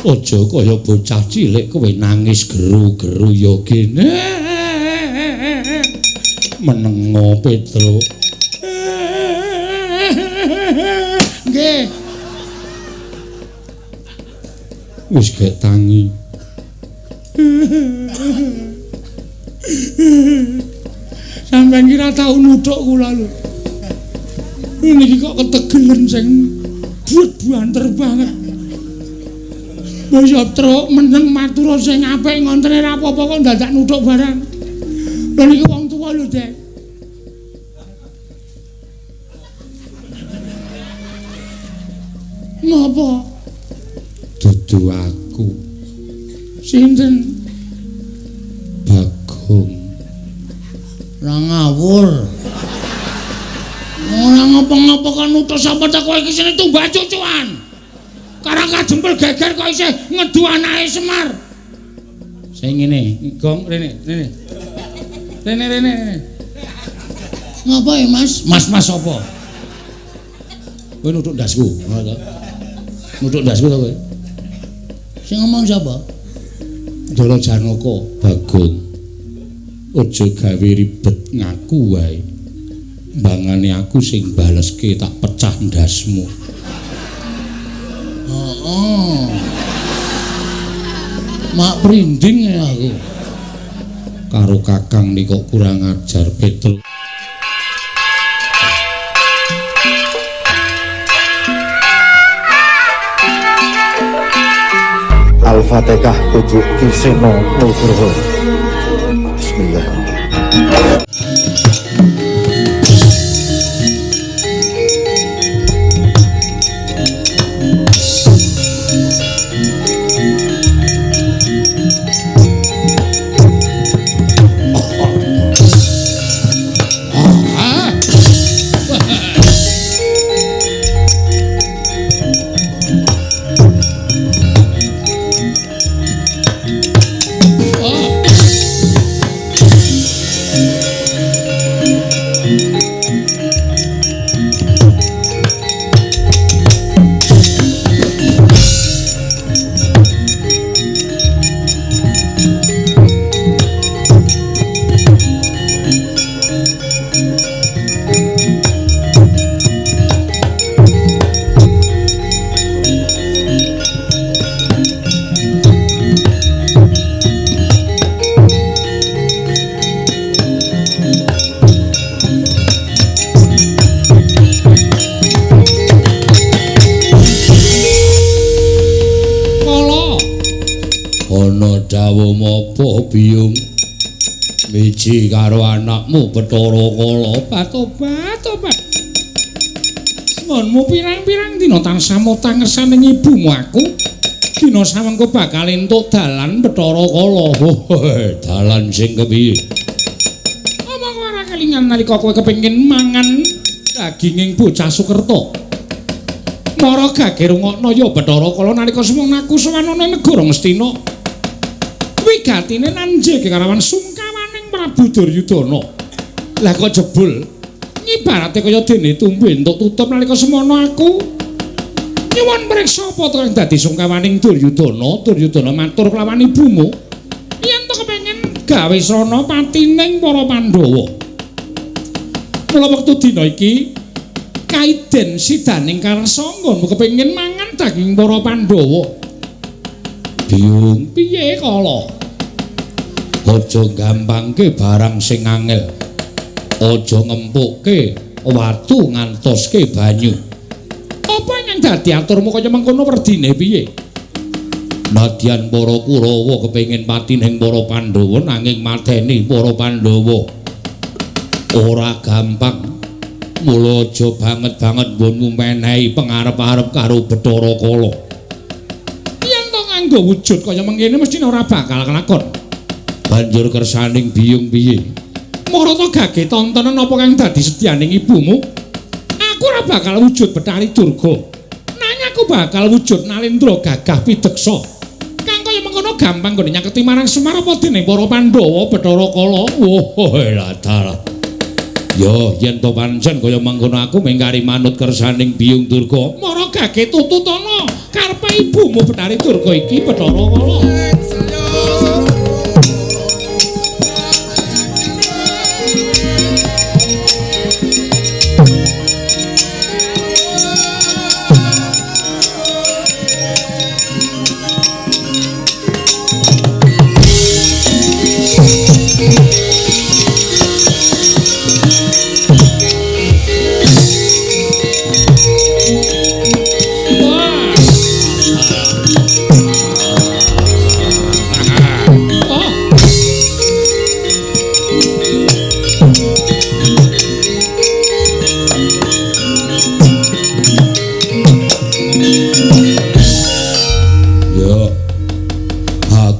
Aja kaya bocah cilik kowe nangis geru-geru ya kene. Menengo Petro. Nggih. Wis gek tangi. Sampeyan kira tau nuthuk kula lho. Niki kok ketegelen sing buat banter banget. Mbok Truk meneng matur sing apik ngontene ra apa-apa kok dadak nuthuk barang. Lha niki wong tuwa lho, Dek. Ngopo? Dudu aku. Sinten? Bagong. Ora ngawur. Ora ngopo-ngopo kok nuthuk sapa ta kowe iki sing tumbak cucuan. Karang kajempel geger kok isih ngedu anake Semar. Sing ngene, Gong rene, rene. Rene rene rene. Ngapa ya, Mas? Mas-mas sapa? Kowe nuthuk ndasku, ngono to? Nuthuk ndasku to kowe? Sing ngomong sapa? Ndara Janaka, Bagong. Aja gawe ribet ngaku wae. Mbangane aku sing baleske tak pecah ndasmu. Heeh. Mak prinding ya aku. Karo kakang nika kurang ajar Petro. Al-Fatihah Pujuk Ki Seno Nugroho. Bismillah. Biyung miji karo anakmu Bathara Kala tobat tobat. Ngonmu pirang-pirang dina tansah mutang ngersaning ibumu aku. Dina sawengko bakal entuk dalan Bathara Kala. Dalan sing kepiye? Omong ora kelingan nalika kowe kepengin mangan daginging bocah Sukerta. Mara gage rungokno ya Bathara Kala nalika semono aku sowan ana negara Ngastina. Wigatine nanjege karawan sungkawaning Prabu Duryudana. Lah kok jebul ngibarate kaya dene tumbu entuk tutup nalika semono aku nyuwun priksa apa to kang dadi sungkawaning Duryudana. Duryudana matur kelawan ibumu yen to kepengin gawe srana patining para Pandhawa. Mula wektu dina iki kaiden sidaning karsa nggonmu kepengin mangan daging para Pandhawa. Biyung piye kala? Aja gampangke barang sing angel. Aja ngempukke watu ngantoske banyu. Apa yang dadi aturmu kaya mengkono werdine piye? Nadyan para Kurawa kepengin patining para Pandhawa nanging mateni para Pandhawa ora gampang. Mula aja banget-banget nggonmu menehi pengarep-arep karo Bathara Kala. Yen to nganggo wujud kaya mengkene mesti ora bakal kelakon. Banjur kersaning biyung piye? Marata gage tontonan apa kang dadi setyaning ibumu? Aku ora bakal wujud Bathari Durga. Nanging aku bakal wujud Nalendra gagah pideksa. Kang kaya mengkono gampang nggone nyaketi marang Semar apa dening para Pandhawa Bathara Kala. Wah, lah dalah. Yo, yen to pancen kaya mangkono aku mengkari manut kersaning Biyung Durga. Mara gage tututana karepe ibumu Bathari Durga iki Bathara Kala.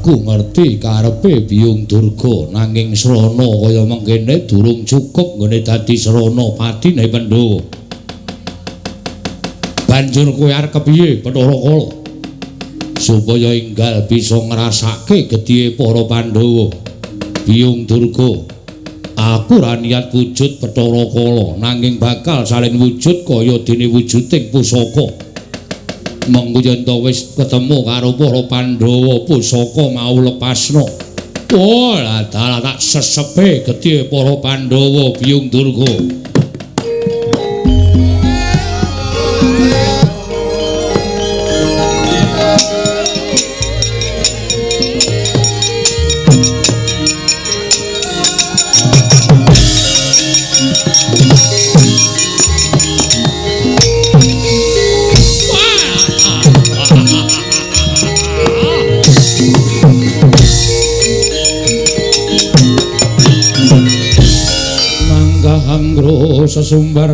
Ngerti karepe Biyung Durga nanging srana kaya mengkene durung cukup nggone dadi srana patine Pandhawa. Banjur kowe arep kepiye Bathara Kala? Supaya enggal bisa ngrasake gedhiye para Pandhawa. Biyung Durga, aku ora niat wujud Bathara Kala nanging bakal salin wujud kaya dene wujuding pusaka. Mengko yen to wis ketemu karo para Pandhawa pusaka mau lepasno. Oh, lah dalah tak sesepe gedhe para Pandhawa Biyung Durga. Sesumbar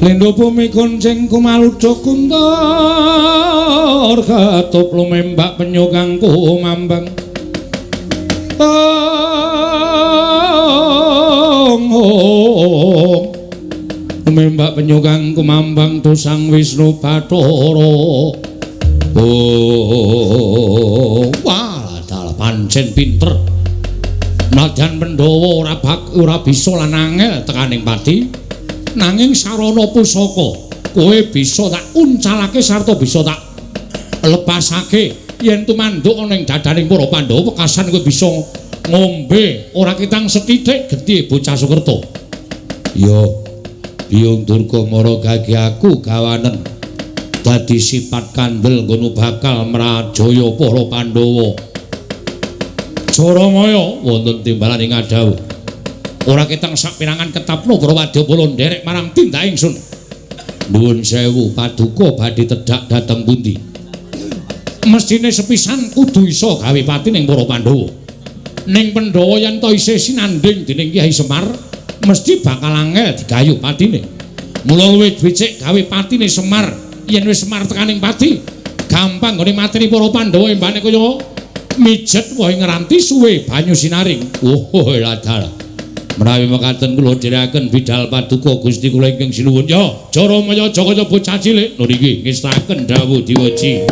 lindho bumi kuncing kumaludha kuntur katup lumembak penyu kang kumambang. Ong lumembak penyu kang kumambang dosang Wisnu Bathara. Oh, wah, dalah pancen pinter. Nadyan Pandhawa ora bisa lan angel tekaning pati, nanging sarana pusaka kowe bisa tak uncalake sarta bisa tak lepasake. Yen tumanduk ana ing dadaning para Pandhawa wekasan kowe bisa ngombe ora ketang sethithik getih bocah Sukerta. Ya, Biyung Durga mara gage aku gawanen dadi sifat kandel ngono bakal mrajaya para Pandhawa. Jaramaya wonten timbalan ing adhawuh. Ora ketang sapirangan ketapno para wadyabala nderek marang tindak ingsun. Nuwun sewu paduka badhe tedhak dhateng pundi? Mesthine sepisan kudu iso gawe pati ning para Pandhawa. Ning Pandhawa yen to isih sinandhing dening Kyai Semar, mesti bakal angel digayu patine. Mula luwih becik gawe patine Semar. Yen wis Semar tekaning pati, gampang nggone mateni para Pandhawa embane kaya mijet wae ngranti suwe banyu sinaring. Oh, ladal. Menawi mekaten kula dherekaken bidal paduka Gusti kula ingkang sinuwun. Ya, Jaramaya aja kaya bocah cilik. Lho niki ngestaken dawuh diweji.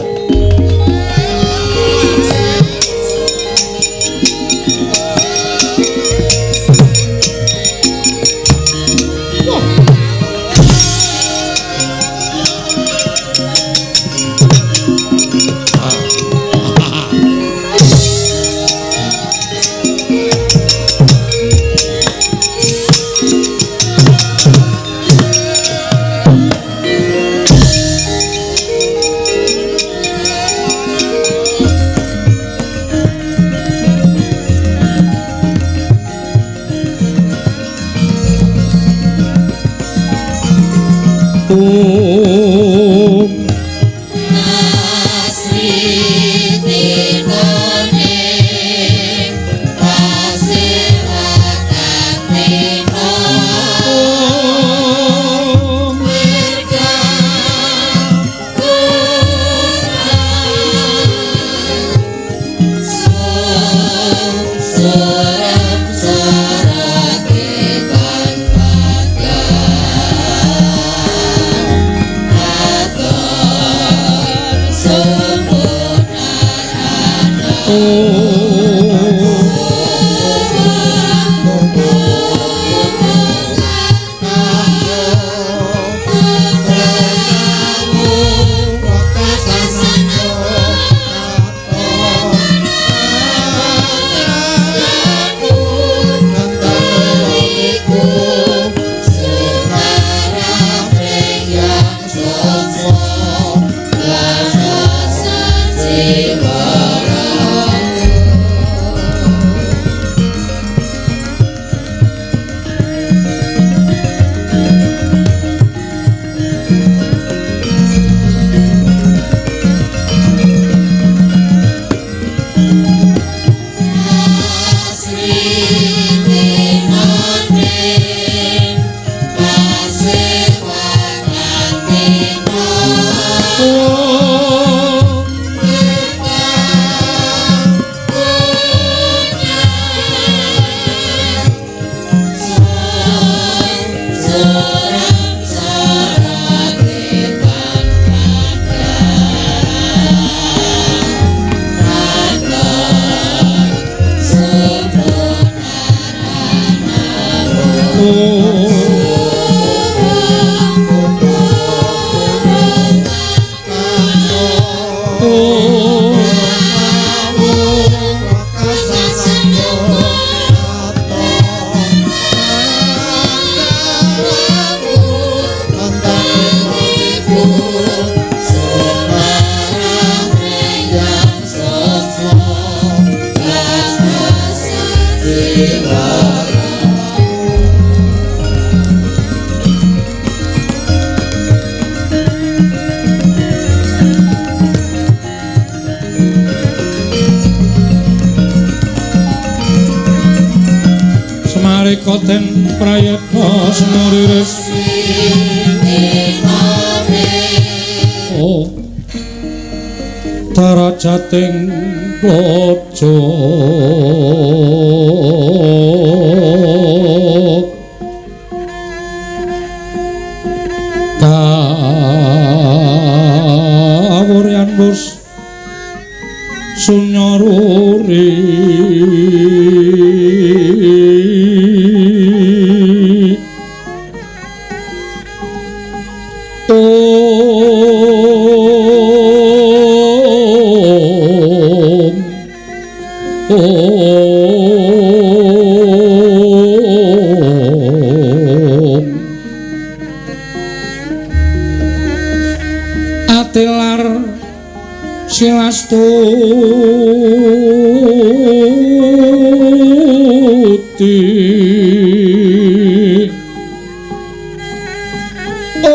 Nalika den prayitna semuriris oh darajating praja kawuryan wus sunya ruri om om atilar silastuti om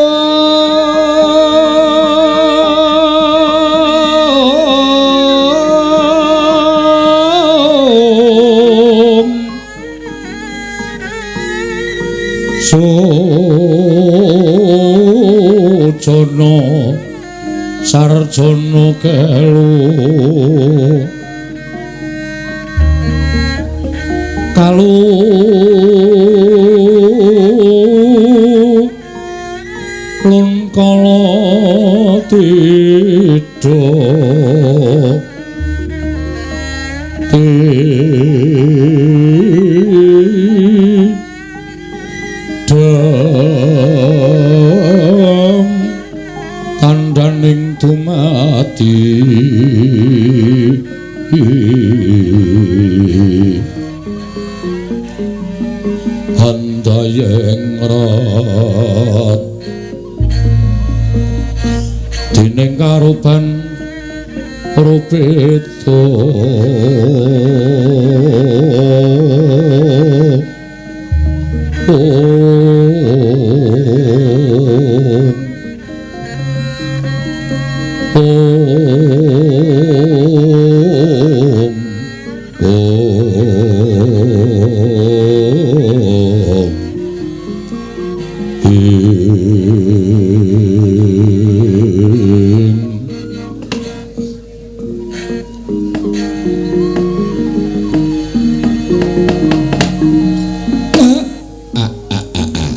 sujana sarjana kelu kalu lun kala tidha tidang kandhaning dumadi handayeng rat dening karuban rupita om om om ing a a a a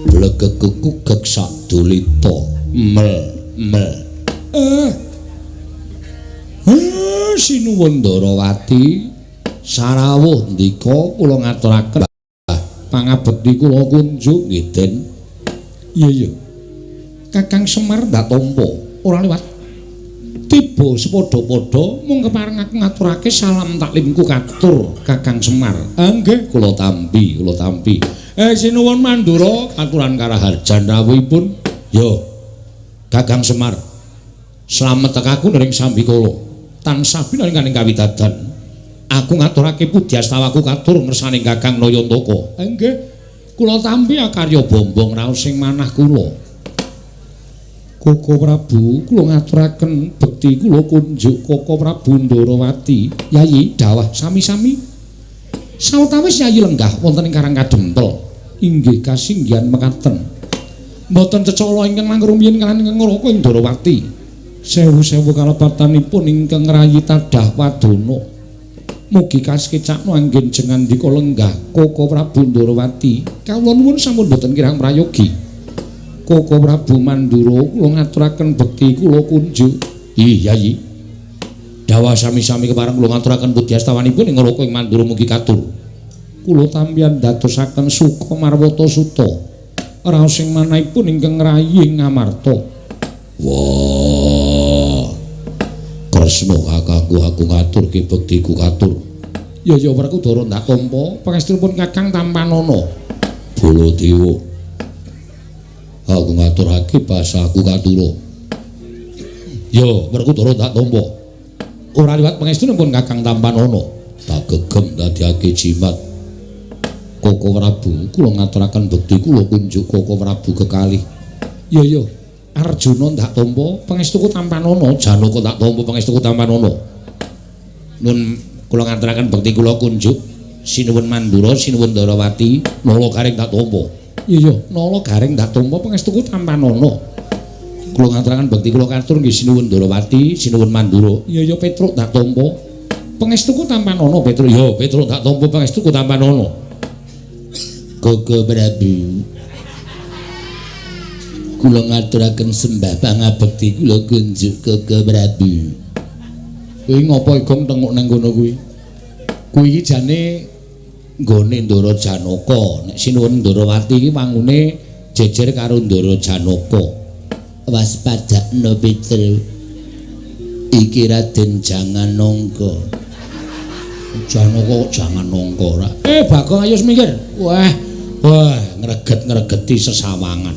blegegegugeg sadulita mel mel sinuwun Ndarawati sarawuh ndika kula ngaturaken pangabekti kula kunjuk nggih Den. Iya iya. Kakang Semar ndak tampa ora liwat. Tiba sepadha-padha mung kepareng aku ngaturake salam taklimku katur Kakang Semar. Nggih kula tampi, kula tampi. Sinuwun Mandura katuran karaharjan rawuhipun. Yo. Kakang Semar. Slamet tekaku nering sambikala. Tansah binaring kawidadan. Aku ngaturake pudyastawaku katur ngersaning Kakang Nayantaka. Nggih. Kula tampi akarya bombong raos sing manah kula. Koko Prabu, kula ngaturaken bekti kula kunjuk Koko Prabu Ndarawati. Yayi dawah sami-sami. Sawetawis Yayi lenggah wonten ing Karang Kadempel. Inggih kasinggihan mekaten. Mboten cecala ingkang langkung rumiyin kaliyan ingkang ngraka ing Ndarawati. Sewu-sewu kalepatanipun ingkang ngrayi tadah wadana. Mugi kasekecakno anggen jengandika lenggah Koko Prabu Ndarawati. Kawula nuwun sampun boten kirang prayogi. Koko Prabu Mandura kula ngaturaken bekti kula kunjuk. Ih Yayi. Dawah sami-sami kepareng kula ngaturaken pudyastawanipun ing ngraka ing Mandura mugi katur. Kula tampian dadosaken suka marwata suta. Raos sing manahipun ingkang ngrayi ing Ngamarta. Wah. Kresna kakangku aku ngaturke bektiku katur. Ya ya Werkudara ndak tampa pangestunipun Kakang tampanana. Baladewa. Aku ngaturake basaku katura. Ya Werkudara ndak tampa. Ora liwat pangestunipun Kakang tampanana. Tak gegem dadiake jimat. Koko Prabu kula ngaturaken bekti kula kunjuk Koko Prabu kekalih. Ya ya Arjuna ndak tampa pangestuku tampanana, Janaka ndak tampa pangestuku tampanana. Nun kula ngaturaken bekti kula kunjuk Sinuwun Mandura, sinuwun Ndarawati, nala garing tak tampa. Iya, nala garing tak tampa pangestuku tampanana. Kula ngaturaken bekti kula katur nggih sinuwun Ndarawati, sinuwun Mandura. Iya, Petruk tak tampa. Pangestuku tampanana, Petruk. Iya, Petruk tak tampa pangestuku tampanana. Koko Prabu. Kula ngaturaken sembah pangabekti kula kunjuk Koko Prabu. Kuwi ngopo Igong tenguk nang kono kuwi? Kuwi iki jane nggone Ndara Janaka. Nek sinuwun Ndarawati iki wangune jejer karo Ndara Janaka. Waspadakno Petruk. Iki Raden Jangan Nangka. Janaka kok jangan nangka ora? Bagong ayo minggir. Wah, wah ngreget-ngregeti sesawangan.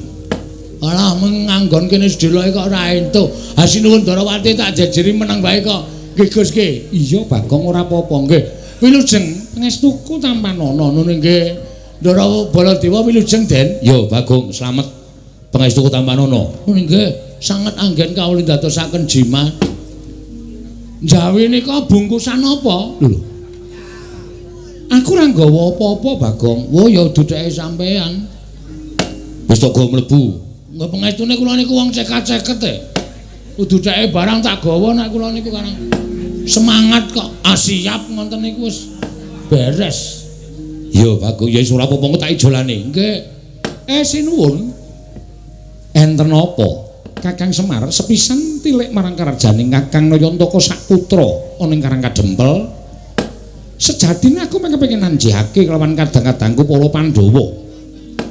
Alah menganggon kene sedeloke kok ora entuk. Ha sinuwun Ndarawati tak jejeri meneng wae kok. Nggih Gus nggih. Iya Bagong ora apa-apa nggih. Wilujeng pangestuku tampanana ngono nggih. Ndara Baladewa wilujeng Den. Ya Bagong slamet pangestuku tampanana. Ngono nggih, sanget anggen kawula ndadosaken jimat. Jawi nika bungkusan apa? Lho. Aku ora nggawa apa-apa Bagong. Wah ya dudeke sampean. Wis tak gawa mlebu. Nggih pangestune kula niku wong cekat-ceket e. Kudu dheke barang tak gawa nek kula niku karang semangat kok. Ah siap ngoten niku wis beres. Ya Bagong ya wis ora apa-apa tak ijolane. Nggih. Sinuwun. Enten apa? Kakang Semar sepisan tilik marang karajaning Kakang Nayantaka saputra ana ing Karang Kadempel. Sejatine aku mung kepengin nanjihake kelawan kadang-kadangku para Pandhawa.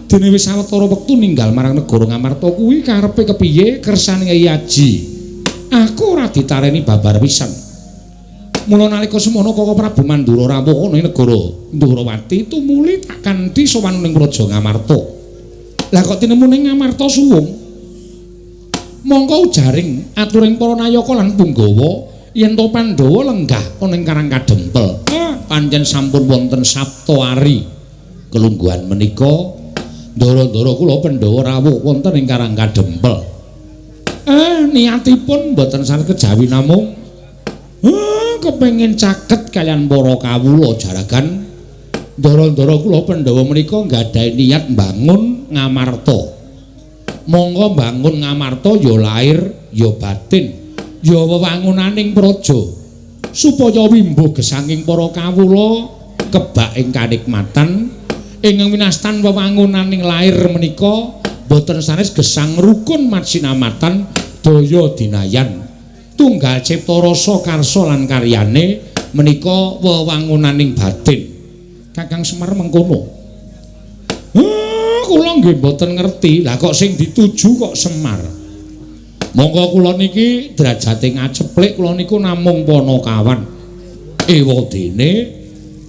Dene wis sawetara wektu ninggal marang negara Ngamarta kuwi karepe kepiye kersane Kyai Aji. Aku ora ditareni babar pisan. Mula nalika semono Koko Prabu Mandura rawuh ana ing negara Ndhurawati tumuli tak kanthi sowan ning Praja Ngamarta. Lah kok tinemu ning Ngamarta suwung. Mongko ujaring aturing para nayaka lan punggawa yen to Pandhawa lenggah ana ing Karang Kadempel. Pancen sampun wonten Saptawari. Kelungguhan menika ndara-ndara kula Pandhawa rawuh wonten ing Karang Kadempel. Niatipun mboten sanes kejawi namung kepengin caket kaliyan para kawula jaragan. Ndara-ndara kula Pandhawa menika nggadahi niat mbangun Ngamarta. Monggo mbangun Ngamarta ya lahir ya batin ya wewangunaning praja supaya wimbo gesanging para kawula kebak ing kanikmatan ingkang winastan wewangunaning lahir menika boten sanes gesang rukun madsinamatan daya dinayan tunggal cipta rasa karsa lan karyane menika wewangunaning batin. Kakang Semar mengkono. Kula nggih mboten ngerti. Lah kok sing dituju kok Semar. Monggo kula niki derajate ngaceplik kula niku namung panakawan. Ewadene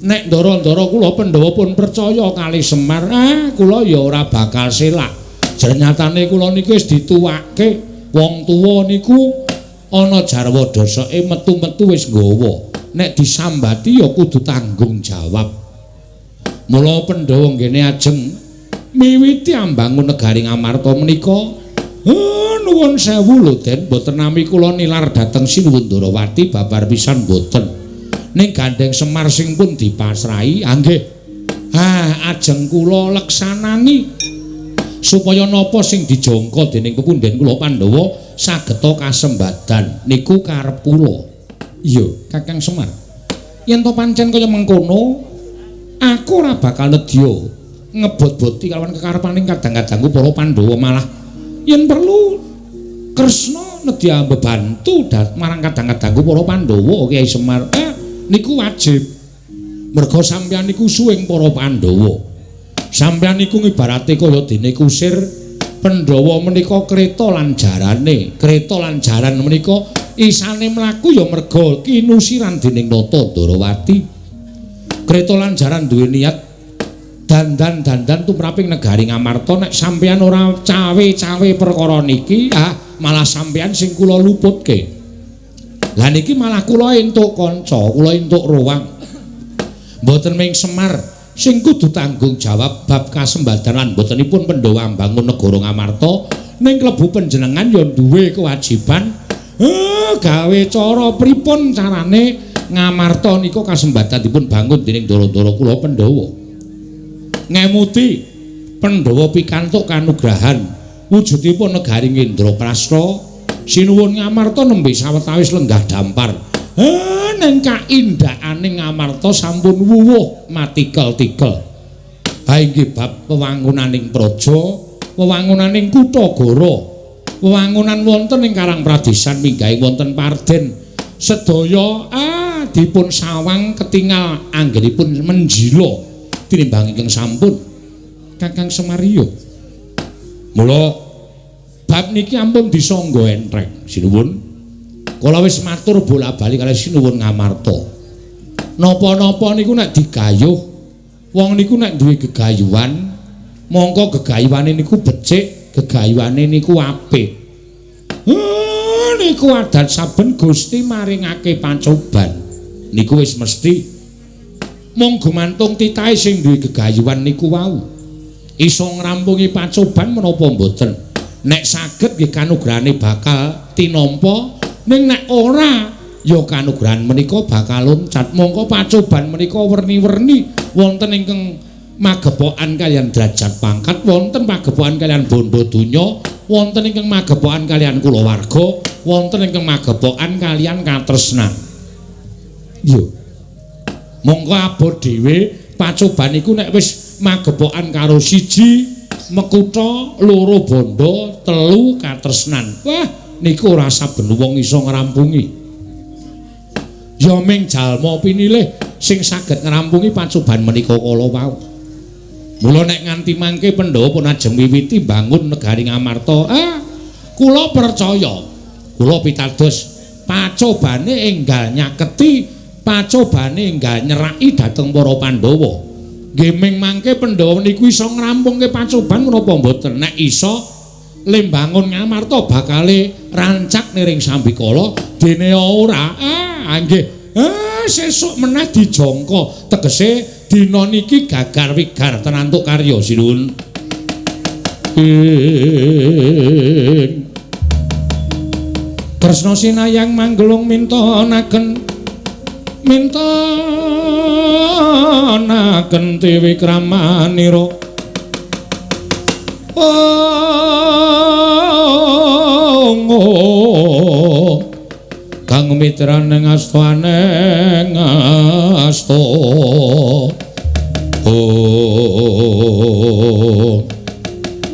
nek ndara-ndara kula Pandhawa pun percaya kali Semar, kula ya ora bakal selak. Jernyatane kula niku wis dituwake wong tuwa niku ana jarwa dosake metu-metu wis nggawa. Nek disambati ya kudu tanggung jawab. Mula Pandhawa nggene ajeng miwiti ambangun negari Ngamarta menika. Nuwun sewu lho Den, mboten nami kula nilar dhateng Sinuwun Ndarawati babar pisan mboten. Ning gandeng Semar sing pun dipasrahi, nggih. Ajeng kula leksanani supaya napa sing dijangka dening pepundhen kula Pandhawa sageta kasembadan niku karep kula. Iya, Kakang Semar. Yen to pancen kaya mengkono, aku ora bakal nedya ngebot-boti kalawan kekarepaning kadang-kadangku para Pandhawa, malah yen perlu Kresna nedya mbebantu marang kadang-kadangku para Pandhawa. Kyai Semar, niku wajib. Merga sampeyan niku suwing para Pandhawa. Sampeyan niku ngibarate kaya dene kusir Pandhawa menika kreta lan jarane. Kreta lan jaran menika isane mlaku ya merga kinusiran dening Nata Ndarawati. Kreta lan jaran duwe niat dandan-dandan tumraping negari Ngamarta. Nek sampeyan ora cawe-cawe perkara niki, malah sampeyan sing kula luputke. Lah niki malah kula entuk kanca, kula entuk ruwang. Mboten ming Semar sing kudu tanggung jawab bab kasembadan lan mbotenipun Pandhawa mbangun negara Ngamarta, ning klebu panjenengan ya duwe kewajiban gawe cara pripun carane Ngamarta nika kasembatan dipun bangun dening Ndara-ndara kula Pandhawa. Ngemuti Pandhawa pikantuk kanugrahan wujudipun negari Indraprasta. Sinuwun Ngamarta nembe sawetawis lenggah dampar. Ning kaindakane Ngamarta sampun wuwuh matikel-tikel. Ha inggih bab wewangunaning praja, wewangunaning kutha gara, wewangunan wonten ing Karang Pradesan minggahi wonten Parden sedaya dipun sawang ketingal anggenipun menjila tinimbang ingkang sampun Kakang Semarya. Mula bab niki ampun disangga entreng. Sinuwun kula wis matur bola-bali kalih Sinuwun Ngamarta. Napa-napa niku nek digayuh, wong niku nek duwe gegayuhan, mongko gegayuhane niku becik, gegayuhane niku apik. Niku adat saben Gusti maringake pancoban. Niku wis mesti mung gumantung titahe sing duwe gegayuhan niku wau. Iso ngrampungi pacoban menapa mboten? Nek saged nggih kanugrahane bakal tinampa, ning nek ora ya kanugrahan menika bakal loncat. Mongko pacoban menika werni-werni wonten ingkang magepokan kaliyan derajat pangkat, wonten magepokan kaliyan bondo donya, wonten ingkang magepokan kaliyan kulawarga, wonten ingkang magepokan kaliyan katresnan. Yo. Mongko abot dhewe pacoban iku nek wis magepokan karo siji mekutha, loro bondo, telu katresnan. Wah, niku ora saben wong iso ngrampungi. Ya ming jalma pinilih sing saged ngrampungi pacoban menika kala wau. Mula nek nganti mangke Pandhawa pun ajeng wiwiti bangun negari Ngamarta, kula percaya, kula pitados pacobane enggal nyaketi, pacobane enggal nyeraki dhateng para Pandhawa. Nggih ming mangke Pandhawa niku iso ngrampungke pacoban menapa mboten? Nek iso le mbangun Ngamarta bakale rancak niring sambikala, dene ora. Nggih. Sesuk meneh dijangka, tegese dina niki gagar wigar tenantuk karya sinuwun. Kresna sinayang manggelung mintonaken mintonaken Dewi Kramanira. Oh, kang mitrane ngastane ngasta. Oh,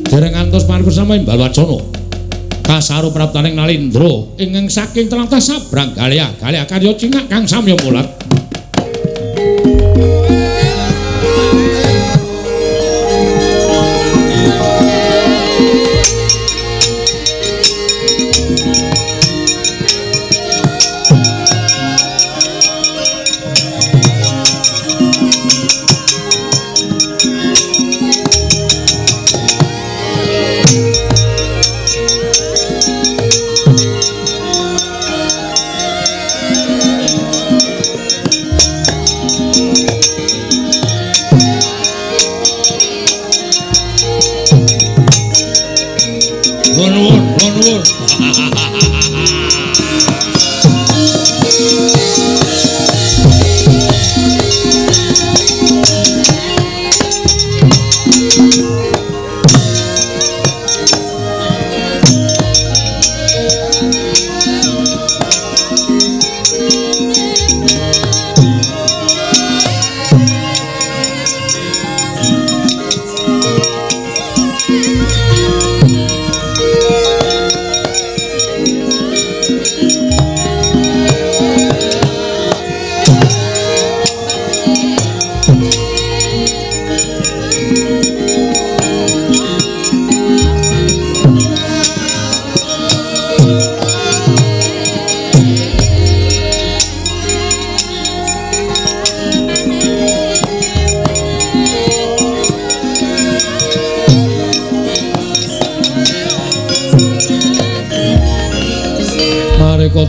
dereng ngantos paripurna imbal wacana kasaru praptaning Nalindra ingkang saking tlatah Sabrang Galea Galea karya cingak kang samya mulat.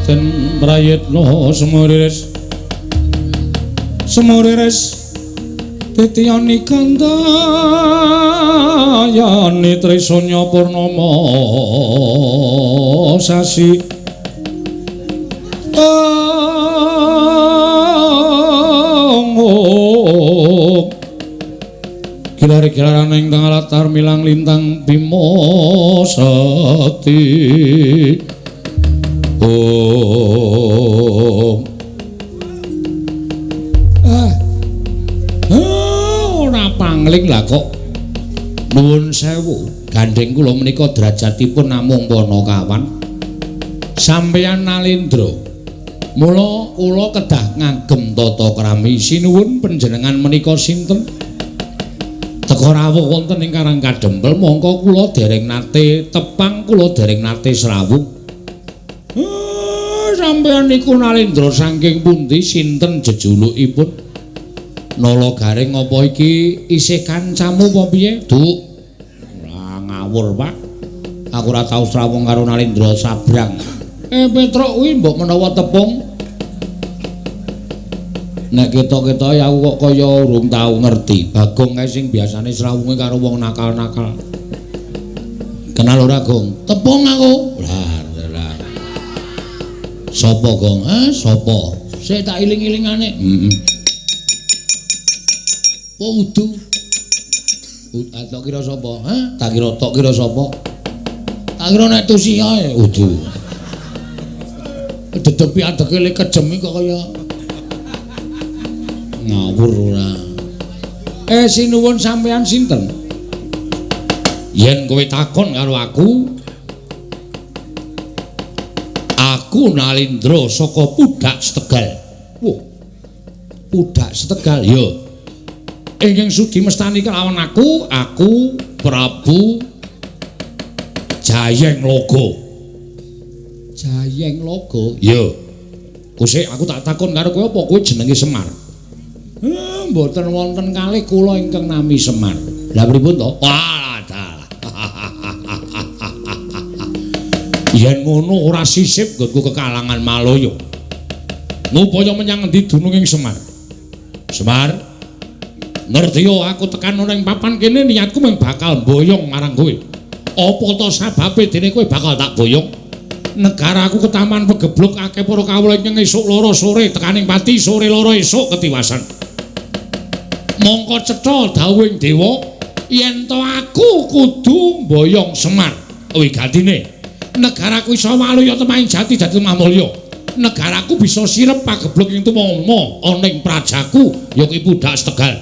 Den prayitna semuriris semuriris titiyani kandayani trisanya purnama sasi. Gilar-gilaran ing tengah latar milang lintang Bima Sakti. Om. Ora pangling lah kok. Nuwun sewu, gandheng kula menika derajatipun namung panakawan. Sampeyan Nalendra. Mula kula kedah ngagem tata krami. Sinuwun panjenengan menika sinten? Teka rawuh wonten ing Karang Kadempel, mongko kula dereng nate tepang, kula dereng nate srawung. Sampeyan niku Nalendra saking pundi, sinten jejulukipun? Nala Gareng apa iki isih kancamu apa piye? Duk. Ora ngawur, Pak. Aku ora tau srawung karo Nalendra Sabrang. Petruk kuwi mbok menawa tepung. Nek ketok-ketok aku kok kaya urung tau ngerti. Bagong kae sing biasane srawunge karo wong nakal-nakal. Kenal ora, Gong? Tepung aku. Lah, lah. Sapa, Gong? Sapa? Sik tak iling-ilingane. Heeh. Oh, udu. Tak kira sapa? Hah? Tak kira tok kira sapa? Tak kira nek tusi ae udu. Dedepi adeke le kejem kok kaya ngawur ora. Sinuwun sampeyan sinten? Yen kowe takon karo aku, aku Nalendra saka Pudak Setegal. Wah. Pudak Setegal ya. Ingkang sudi mestani kelawan aku, aku Prabu Jayeng Logo. Jayeng Logo? Ya. Kusik aku tak takon karo kowe apa kowe jenenge Semar? Mboten wonten kalih kula ingkang nami Semar. Lah pripun to? Walah dalah. Yen ngono ora sisip nggonku kekalangan Malaya. Ngupaya menyang endi dununging Semar? Semar, ngerti yo aku tekan ana ing papan kene niatku mung bakal mboyong marang kowe. Apa to sababe dene kowe bakal tak boyong? Negaraku ketaman pegebluk akeh para kawula ingkang esuk loro sore tekaning pati sore loro esuk ketiwasan. Mongko cetha dawuhing dewa yen to aku kudu mboyong Semar. Wigatine negaraku iso waluya temahing jati dadi lemah mulya. Negaraku bisa sirep pagebluk ing tumama ana ing prajaku ya kuwi Pudak Setegal.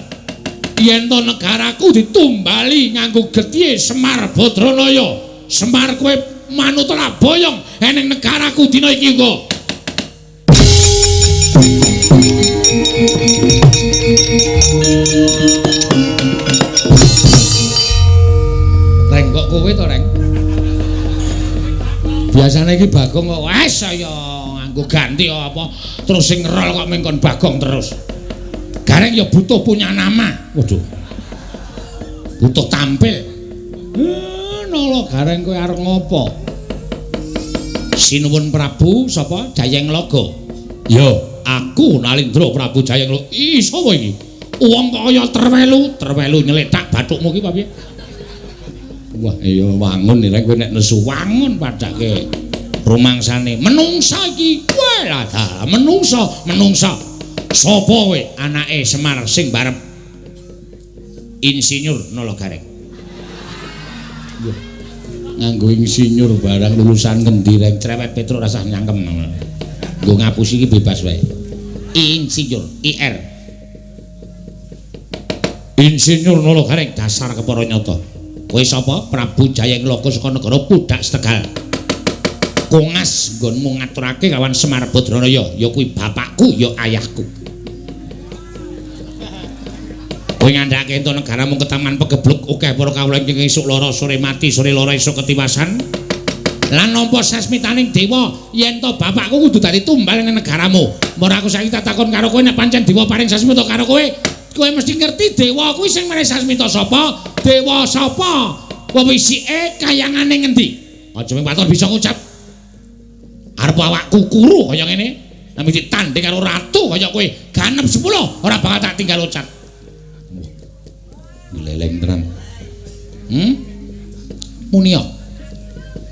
Yen to negaraku ditumbali nganggo getihe Semar Badranaya. Semar kowe manut ora boyong eneng negaraku dina iki uga. Reng kok kowe to, Reng? Biasane iki Bagong kok wes saya nganggo ganti apa terus sing ngerol kok mengkon Bagong terus. Gareng ya butuh punya nama. Waduh. Butuh tampil. Nala Gareng kowe arep ngopo? Sinuwun Prabu sapa? Jayeng Logo. Ya, aku Nalendra Prabu Jayeng Logo. Ih, sapa iki? Wong kok kaya terwelu, terwelu nyeletak bathukmu ki apa piye? Wah, iya wangun nek kowe nek nesu wangun padake rumangsane menungsa iki. Wah, lah menungsa, menungsa. Sapa kowe anake Semar sing barep insinyur Nala Gareng? Nganggo insinyur barang lulusan ngendi Reng? Cerewet Petruk rasah nyangkem. Nggo ngapusi iki bebas wae. Insinyur, IR. Insinyur Nala Gareng dasar kepara nyata. Kowe sapa? Prabu Jayeng Logo saka negara Pudak Setegal. Kongas nggonmu ngaturake kawan Semar Badranaya, ya kuwi bapakku, ya ayahku. Kowe ngandhake ento negaramu ketaman pegebluk akeh para kawula ingkang esuk lara sore mati, sore lara esuk ketiwasan. Lan nampa sasmitaning dewa yen to bapakku kudu dadi tumbal ning negaramu. Mula aku saiki tak takon karo kowe nek pancen dewa paring sasmita karo kowe, kowe mesti ngerti dewa kuwi sing maring sasmita sapa? Dewa sapa? Wewisike kayangane ngendi? Aja mung waton bisa ngucap. Arep awakku kuru kaya ngene, nek ditanding karo ratu kaya kowe, ganep 10 ora bakal tak tinggal ucap. Gleleng tenan. Munia.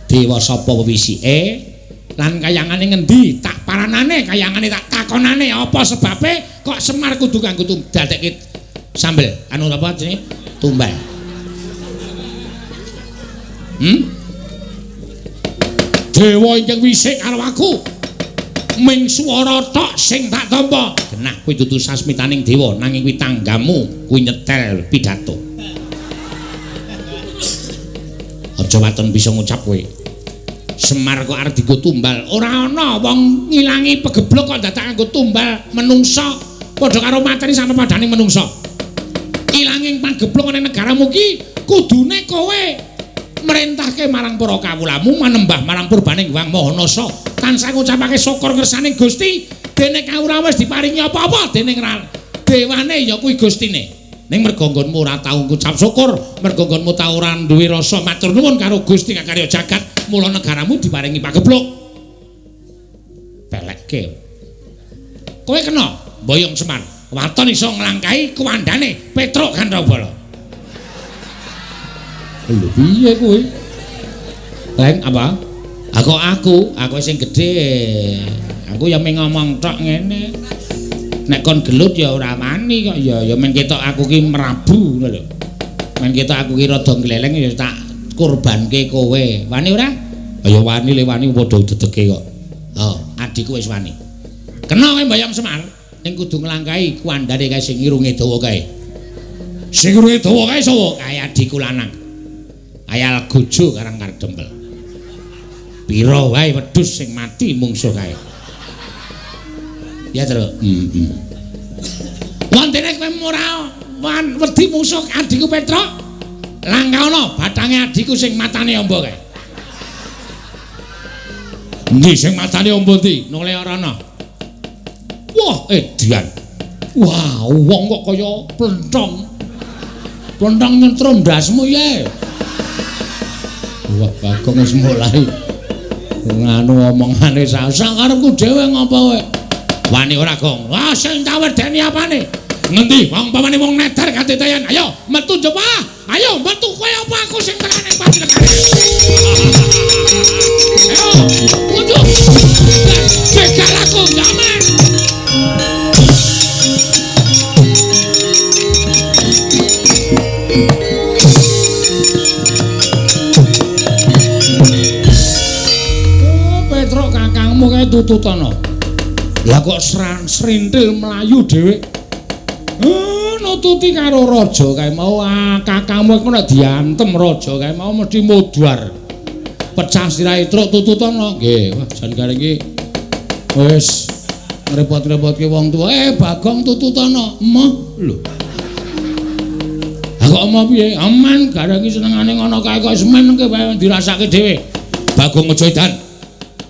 Dewa sapa wewisike lan kayangane ngendi? Tak paranane kayangane tak takonane apa sebabe kok Semar kudu kanggo dadekke sambel anu apa jenenge? Tumbal. Dewa ingkang wisik karo aku. Ming swara tok sing tak tampa. Genah kuwi dudu sasmitaning dewa, nanging kuwi tanggamu kuwi nyetel pidato. Aja waton bisa ngucap kowe. Semar kok arep dienggo tumbal. Ora ana wong ngilangi pegeblok kok dadak nganggo tumbal menungsa. Padha karo mateni sampe padaning menungsa. Ilanging pageblok ana negaramu ki kudune kowe merintahke marang para kawulamu manembah marang purbaning Hyang Maha Nasa. Tansah ngucapake syukur ngersaning Gusti, dene kawula wis diparingi apa-apa dening dewane ya kuwi Gustine. Ning merga nggonmu ora tau ngucap syukur, merga nggonmu tau ora duwe rasa matur nuwun karo Gusti kang karya jagat, mula negaramu diparingi pagebluk. Pelekke. Kowe kena mboyong Semar. Waton iso nglangkahi kuwandane Petruk Gandrawala. Lho piye kowe? Leng apa? Aku sing gedhe. Aku ya mung ngomong tok ngene. Nek kon gelut ya ora wani kok ya, ya men ketok aku ki merabu ngono lho. Men ketok aku ki rada gleleng ya tak kurbanke kowe. Wani ora? Ya wani le wani padha dedege kok. Oh, adikku wis wani. Kena kowe mbayang Semar, ning kudu nglangkahi kuwandane kae sing irunge dawa kae. Sing irunge dawa kae sapa? Kae adikku lanang. Ayal gojo karang kardempel. Pira wae wedhus sing mati mungsuh kae. Ya, Tru. Heeh. Wontene kowe ora wedi mungsuh adikku Petruk? Langkah ana bathange adikku sing matane amba kae. Endi sing matane amba ndi? Nole ora ana. Wah, edian. Wah, wong kok kaya plenthong. Plenthong nyentrum ndasmu ye. Wah, Bagong wis mulai nganu omongane sak karepku dhewe ngopo kowe. Wani ora, Gong? Wah, sing tak wedeni apane? Ngendi wong pamane wong nedar katitayan. Ayo metu coba. Ayo metu kowe apa aku sing tekane panjenengane. Ayo, metu. Cegal aku jaman. Oh, Petruk kakangmu kae tututana. Lah kok srintil mlayu dhewe. Nututi karo raja kae mau. Kakangmu iku nek diantem raja kae mau mesti mudhar. Pecah sirahe truk tututana. Nggih, wah jan gareng iki wis ngrepot-repotke wong tuwa. Bagong tututana. Emoh lho. Lah kok emoh piye? Aman gareng iki senengane ngono kae kok semen ke wae dirasake dhewe. Bagong aja edan.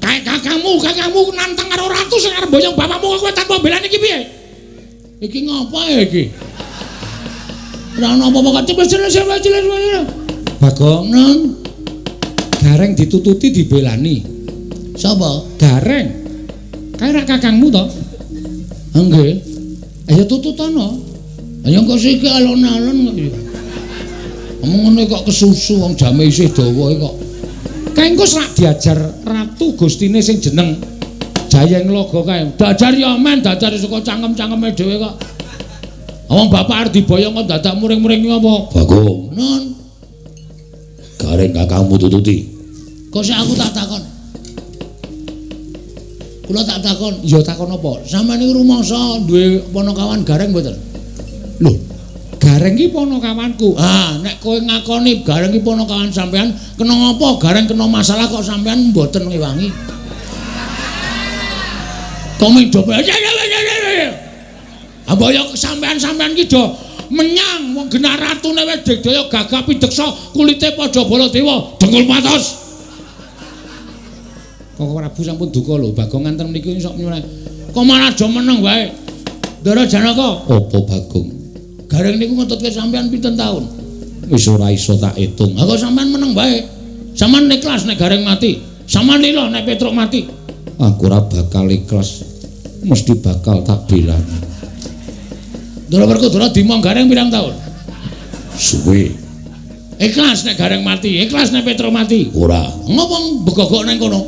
Kae kakangmu nantang karo ratu sing arep boyong bapakmu kowe tanpa belani iki piye? Iki ngapa iki? Ora ana apa-apa kok cepet. Bagong nang Gareng ditututi dibelani. Sapa? Gareng. Kae rak kakangmu to? Nggih. Ayo tututana. Ayo kok siki alon-alon kok ya. Omong ngene kok kesusu wong jame isih dawa kok. Kae engko sak diajar ratu gustine sing jeneng Jayeng Logo kae. Dajar ya men, dajar saka cangkem-cangkeme dhewe kok. Wong bapak arep diboyong kok dadak muring-muring apa? Bagong. Non. Gareng kakangmu tututi. Kok sik aku tak takon. Kula tak takon, ya takon apa? Sampeyan niku rumangsa duwe panakawan Gareng mboten? Lho, Gareng ki panakawanku. Ah, nek kowe ngakoni Gareng ki panakawan sampean, kena ngapa Gareng kena masalah kok sampean mboten ngewangi? Kok mendo. Apa ya sampean-sampean ki do menyang wong genah ratune wis digdaya gagah pideksa kulite padha Baladewa dengkul patos. Kok Prabu sampun duka lho Bagong nganten mriki sok nyuwun. Kok malah aja meneng wae. Ndara Janaka. Apa Bagong? Gareng niku ngetutke sampean pinten taun? Wis ora iso tak itung. Ha kok sampean meneng wae. Sampean ikhlas nek Gareng mati. Sampean lila nek Petruk mati. Aku ora bakal ikhlas. Mesti bakal tak belani. Ndara Werkudara dimong Gareng pirang taun? Suwe. Ikhlas nek Gareng mati, ikhlas nek Petruk mati. Ora. Ngopo begogok nang kono?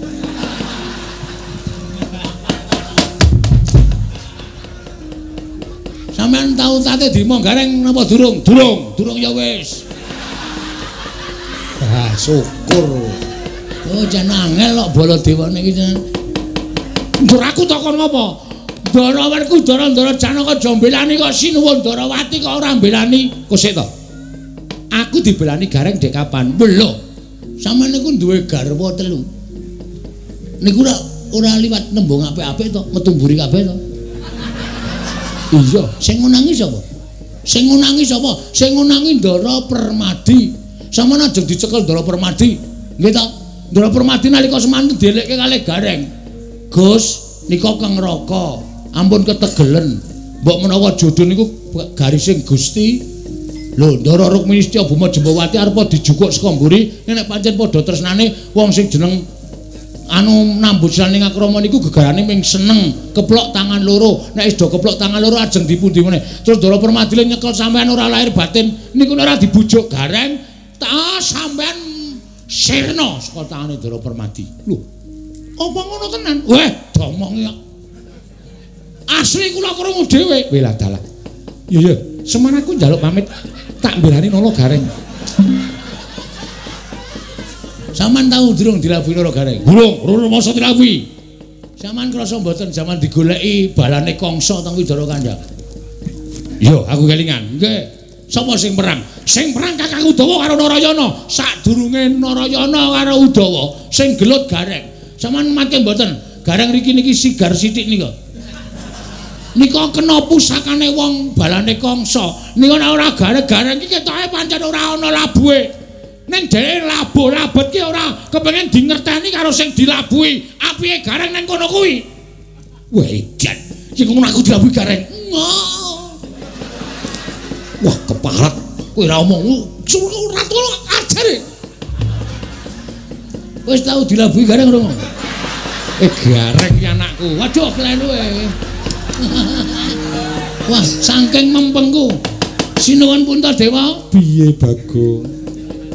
Sampeyan tau tate dimong Gareng napa durung? Durung, durung ya wis. Ah, syukur. Oh, jan angel kok Baladewa niki jan. Ndur aku takon ngopo? Ndara Werkudara, Ndara Janaka aja mbelani kok sinuwun Ndarawati kok ora mbelani. Kok sik to? Aku dibelani Gareng dek kapan? Lho. Sampeyan niku duwe garwa telu. Niku ora liwat nembung apik-apik to, metu mburi kabeh to. Iya, sing ngunangi sapa? Sing ngunangi sapa? Sing ngunangi Ndara Permadi. Sampeyan ajeng dicekel Ndara Permadi. Nggih to? Ndara Permadi nalika semanten dielekke kalih Gareng. Gus, nika Kang Raka, ampun ketegelen. Mbok menawa jodho niku garising Gusti. Lho, Ndara Rukmini Setyabuma Jembawati arepa dijukuk saka mburi, nek pancen padha tresnane wong sing jeneng anu nambut ning akrama niku gegarane ming seneng, keplok tangan loro. Nek wis do keplok tangan loro ajeng dipundi meneh. Terus Ndara Permadi nyekel sampean ora lahir batin, niku ora dibujuk Gareng, ta sampean sirna saka tangane Ndara Permadi. Lho, apa ngono tenan? Weh, domongi kok. Asli kula krungu dhewe. Welah dalah. Iya iya, semono aku njaluk pamit tak mbelani Nala Gareng. Sampeyan tau durung dilabuhi Nala Gareng? Durung, durung masa dilabuhi. Sampeyan krasa mboten jaman digoleki balane Kangsa teng Widara Kandha? Iya, aku kelingan. Nggih. Sapa sing perang? Sing perang Kakang Udawa karo Narayana. Sadurunge Narayana karo Udawa sing gelut Gareng. Sampeyan mangke mboten? Gareng riki niki sigar sithik nika. Nika kena pusakane wong balane Kangsa. Nika nek ora gareng-gareng iki ketoke pancen ora ana labuhe. Ning dheweke labuh labet ki ora kepengin dingerteni karo sing dilabuhi. Apike Gareng ning kono kuwi. Wah, edan. Iki ngono aku dilabuhi Gareng. Wah, keparat. Kowe ora omong ora tolo ajare. Wis tau dilabuhi Gareng ora? Gareng iki anakku. Waduh, klenu e. Wah, saking mempengku. Sinuwun Puntadewa, piye Bagong?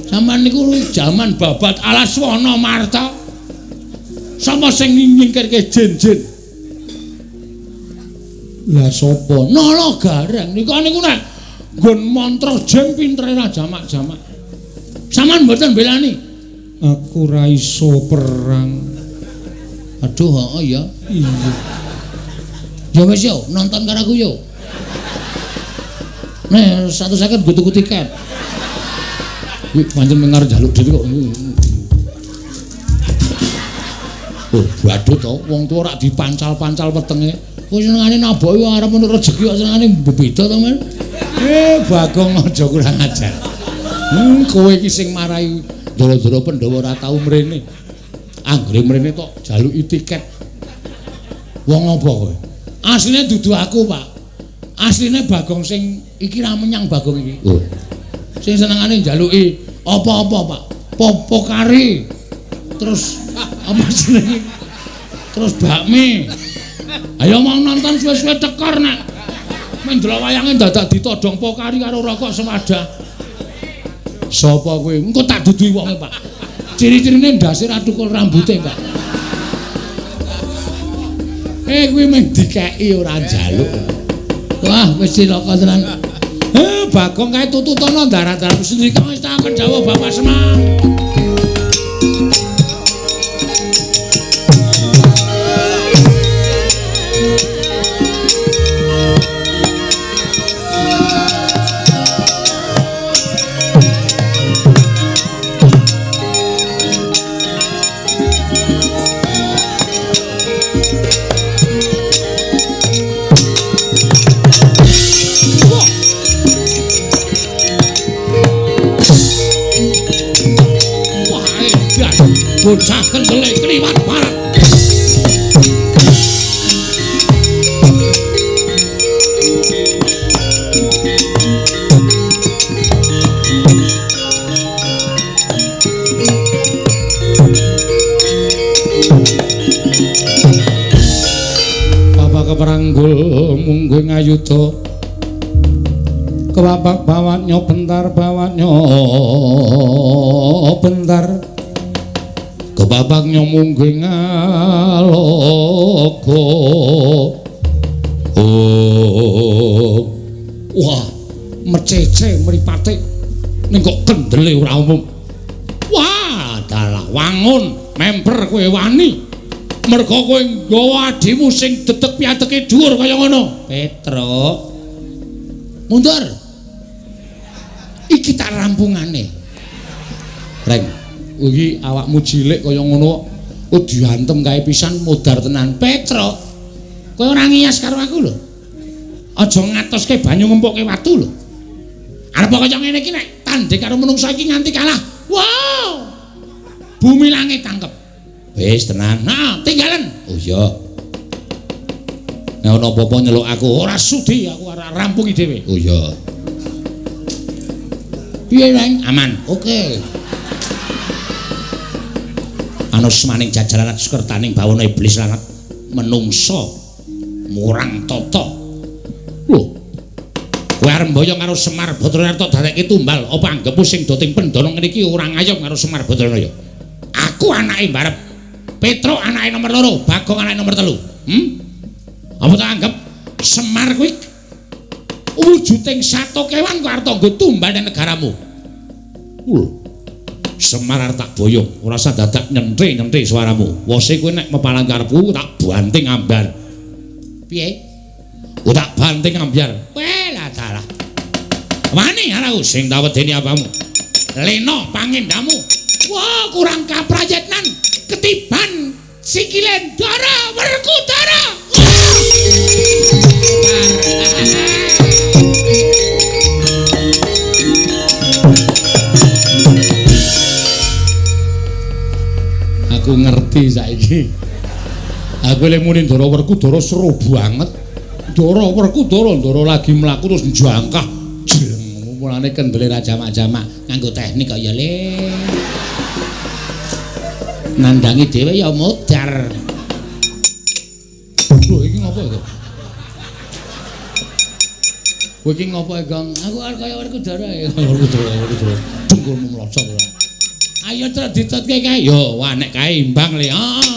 Sampeyan niku jaman babat Alaswana Marta. Sapa sing nyingkirke jin-jin? Lah sapa? Nala Gareng. Niku niku nek nggon mantra jin pintere ra jamak-jamak. Sampeyan mboten belani? Aku ra iso perang. Aduh, heeh ya. Iya. Ya wis yo, nonton karo aku yo. Nih, 150 nggo tuku tiket. Wih, pancen mengar njaluk dhewe kok. Oh, badut to, wong tuwa rak dipancal-pancal wetenge. Kowe senengane naboki arep menurut rejeki kok senengane beda to, Men. Bagong aja kurang ajar. Kowe iki sing marai ndara-ndara Pandhawa ora tau mrene. Anggere mrene tok jaluki tiket. Wong apa kowe? Asline dudu aku, Pak. Asline Bagong sing iki ra menyang Bagong iki. Oh. Sing senengane njaluki apa-apa, Pak. Popo kari. Terus apa jenenge? Terus bakmi. Ayo mau nonton suwe-suwe tekor nek. Mendelok wayange dadak ditodong pokari karo rokok sewadah. Sapa kowe? Engko tak duduhi wonge, Pak. Ciri-cirine ndase ra tukul rambute, Pak. Kuwi mung dikeki ora njaluk. Wah, wis cilaka tenan. Bagong kae tututono darat-darat sendiri kang wis tak dawuh Bapak Semar. Bocah kendele kliwat barat. Bapak keperanggul mungguh ngayuda. Kebapak bawatnya bentar bawatnya bentar. Kebabaknya mungguh ngalogo. Oh. Wah, mecece mripate ning kok kendele ora umum. Wah, dalah wangun memper kowe wani. Mergo kowe nggawa adimu sing dedeg piateke dhuwur kaya ngono. Petruk. Mundur. Iki tak rampungane. Reng, iki awakmu cilik kaya ngono kok diantem kae pisan modar tenan. Petruk, kowe ora ngiyas karo aku lho. Aja ngatoske banyu ngempukke watu lho. Arep kaya ngene iki nek tandhing karo menungsa iki nganti kalah. Wow. Bumi langit tangkep. Wis tenang. Nah, tinggalen. Oh iya. Nek ana apa-apa nyeluk aku, ora sudi aku ora rampungi dhewe. Oh iya. Piye, Reng? Aman. Oke. Anus maning jajaran sukertaning bawana iblis lan menungsa murang tata. Lho. Kowe arep mboyong karo Semar Bathara Arta dadekke tumbal, apa anggepmu sing doting pendana ngene iki ora ngayom karo Semar Bathara ya? Aku anake mbarep. Petruk anake nomor 2, Bagong anake nomor 3. Apa tak anggap Semar kuwi wujuding sato kewan kok arep nggo tumbal nang negaramu? Lho. Semar arep tak boyong, ora usah dadak nyentri-nyentri suaramu. Wose kowe nek mepalang karepku tak banting ambar. Piye? Ku tak banting ambyar. Weh lah dalah. Wani aku sing tak wedeni apamu. Lena pangendamu. Wah, kurang kaprayitnan ketiban sikile Ndara Werkudara. Aku ngerti saiki. Aku lek muni Ndara Werkudara seru banget. Ndara Werkudara, Ndara lagi mlaku terus njangkah. Jeng, mulane kendele ra jamak-jamak nganggo teknik kok ya le. Nandangi dhewe ya modar. Lho iki ngopo iki? Kowe iki ngopo, Gong? Aku arep kaya Werkudara ya. Werkudara, Werkudara. Dengkulmu mlocot ora. Ayo terus ditutke kae. Yo, wah nek kae imbang le. Heeh.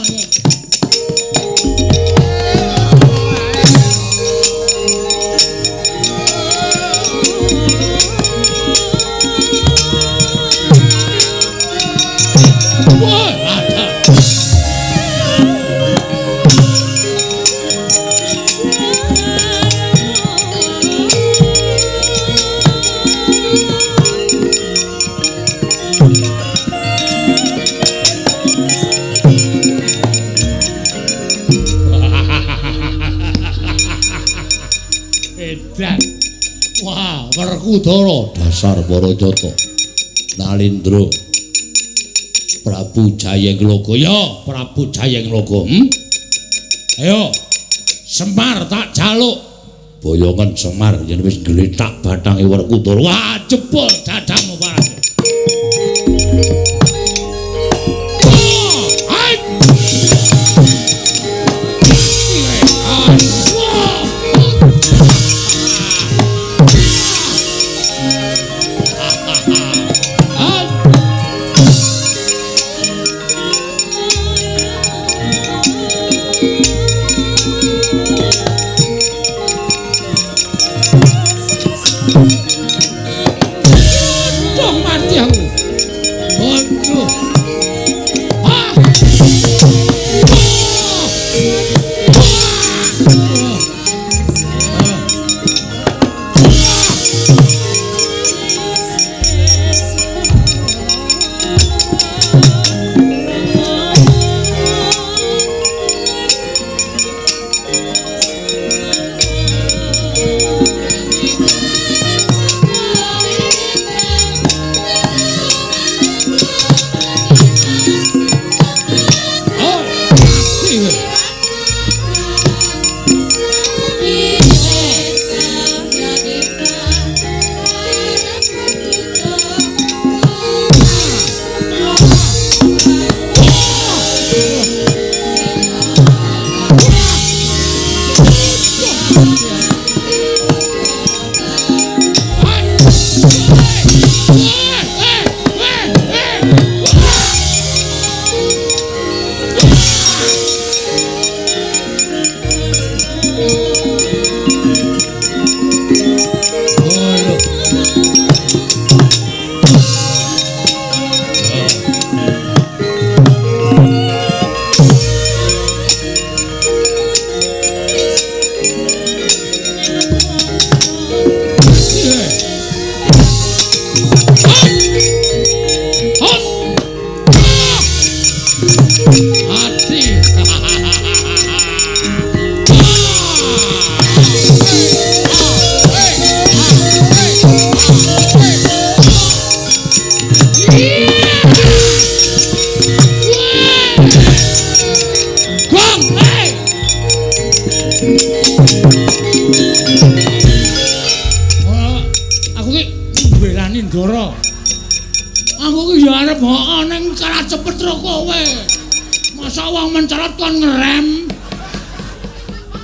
Edan. Wah, Werkudara dasar Barajata. Nalindra. Prabu Jayengloka. Ya, Prabu Jayengloka. Ayo. Semar tak jaluk. Boyongan Semar yen wis gletak bathange Werkudara. Wah, jebol dadamu Paraja. Aku ki mbelani Ndara. Aku ki ya arep heeh ning kalah cepet ro kowe. Masa wong mencolot kon ngerem.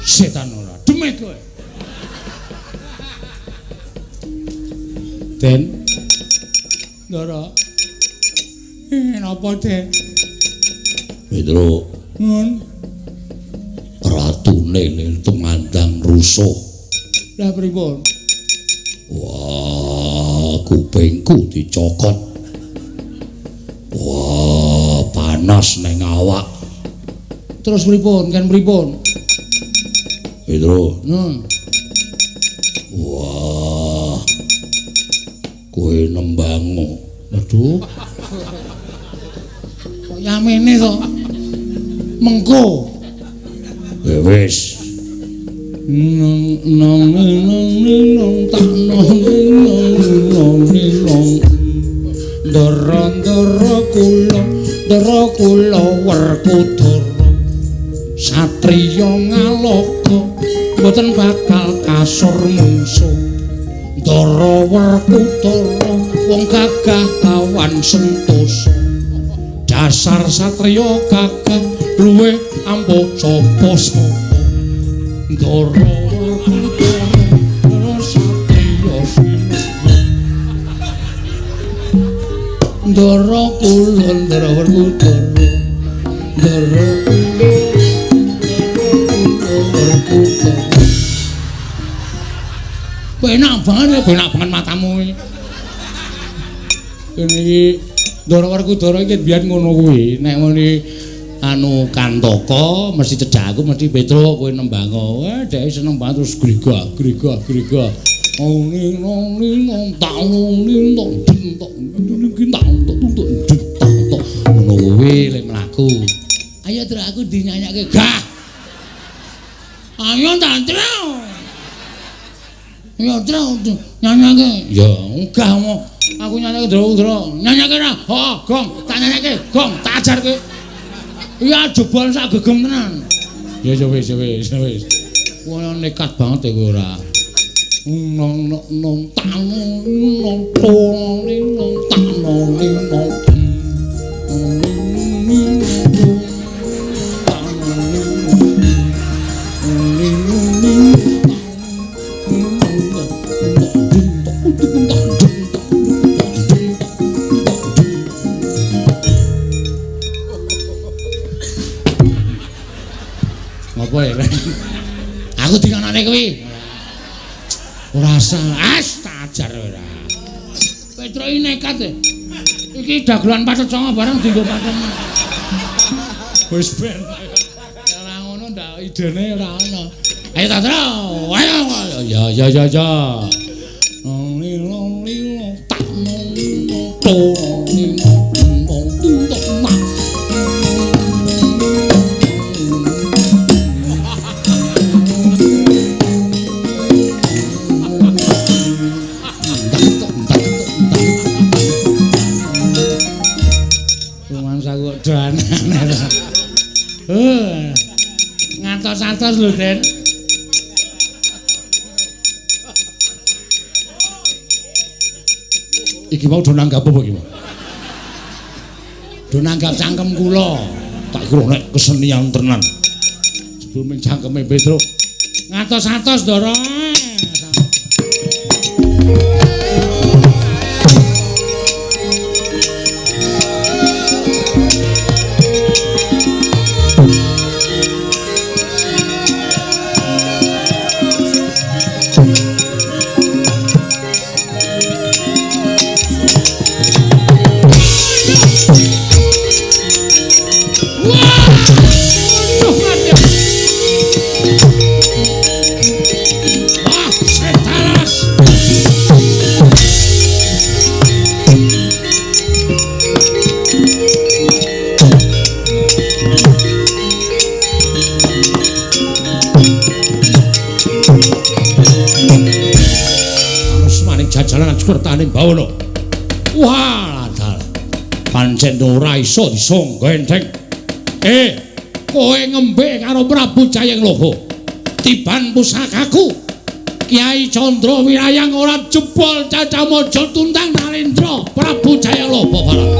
Setan ora, demit kowe. Den. Ndara. Napa, Den? Petro. Nun. Ratune ning tumandang rusuh. Lah pripun? Wah, kupingku dicokot. Wah, panas ning awak. Terus pripun? Kan pripun? Petro. Nun. Wah. Kowe nembango. Aduh. Kok yamene to? Mengko. Wis. Nong nong nong nong tak nong nong nong nong. Ndara ndara kula, ndara kula Werkudara. Satriya ngaloka mboten bakal kasur mungsuh. Ndara Werkudara wong gagah kawan sentosa. Dasar satriya gagah luwih ampuh sapa-sapa. Ndara Werkudara satriya sinuwun. Ndara kula Ndara Werkudara. Ndara kula Werkudara. Penak banget ya, penak banget matamu iki. Kene iki Ndara Werkudara iki biyen ngono kuwi. Nek muni anu Kantaka mesti cedhak aku mesti Petro kowe nembango. Wah, dhek seneng banget terus grigah grigah grigah. Ong ning nong ning nong tak nong ning nong ding tok ning tak tok tok ding tak tok. Ngono kuwi lek mlaku. Ayo terus aku dinyanyake. Gah. Ayo tak terus. Ya terus nyanyake. Ya enggah mo. Aku nyanyake ndro-ndro. Nyanyake ra. Heeh, gong, tak nyanyake. Gong, tak ajarke. Iya jebol sak gegem tenan. Ya ya wis wis wis. Wah nekat banget kowe ora. Nong nong nong tak nong nong tong nong tak nong nong. Apa ya? Aku dingonane kuwi. Ora usah, as tak ajar ora. Petro iki nekat e. Iki dagelan pathet sanga bareng dienggo pathet. Wis ben. Ora ngono ndak idene ora ono. Ayo ta, Tro. Ayo. Ya ya ya ya. Nong nong nong tak nong nong tong nong tung tok nak. Ngantos-antos lho, Den. Iki mau do nanggap apa iki, Pak? Do nanggap cangkem kula. Tak kira nek kesenian tenan. Jebul men cangkeme Petro. Ngantos-antos, Ndara. Kertaning bawana. Wah, dalah. Pancen ora iso disangga enteng. Kowe ngembe karo Prabu Jayengloka. Tiban pusakaku Kyai Candra Wirayang ora jebol cacamaja tuntang Nalendra Prabu Jayaloba barang.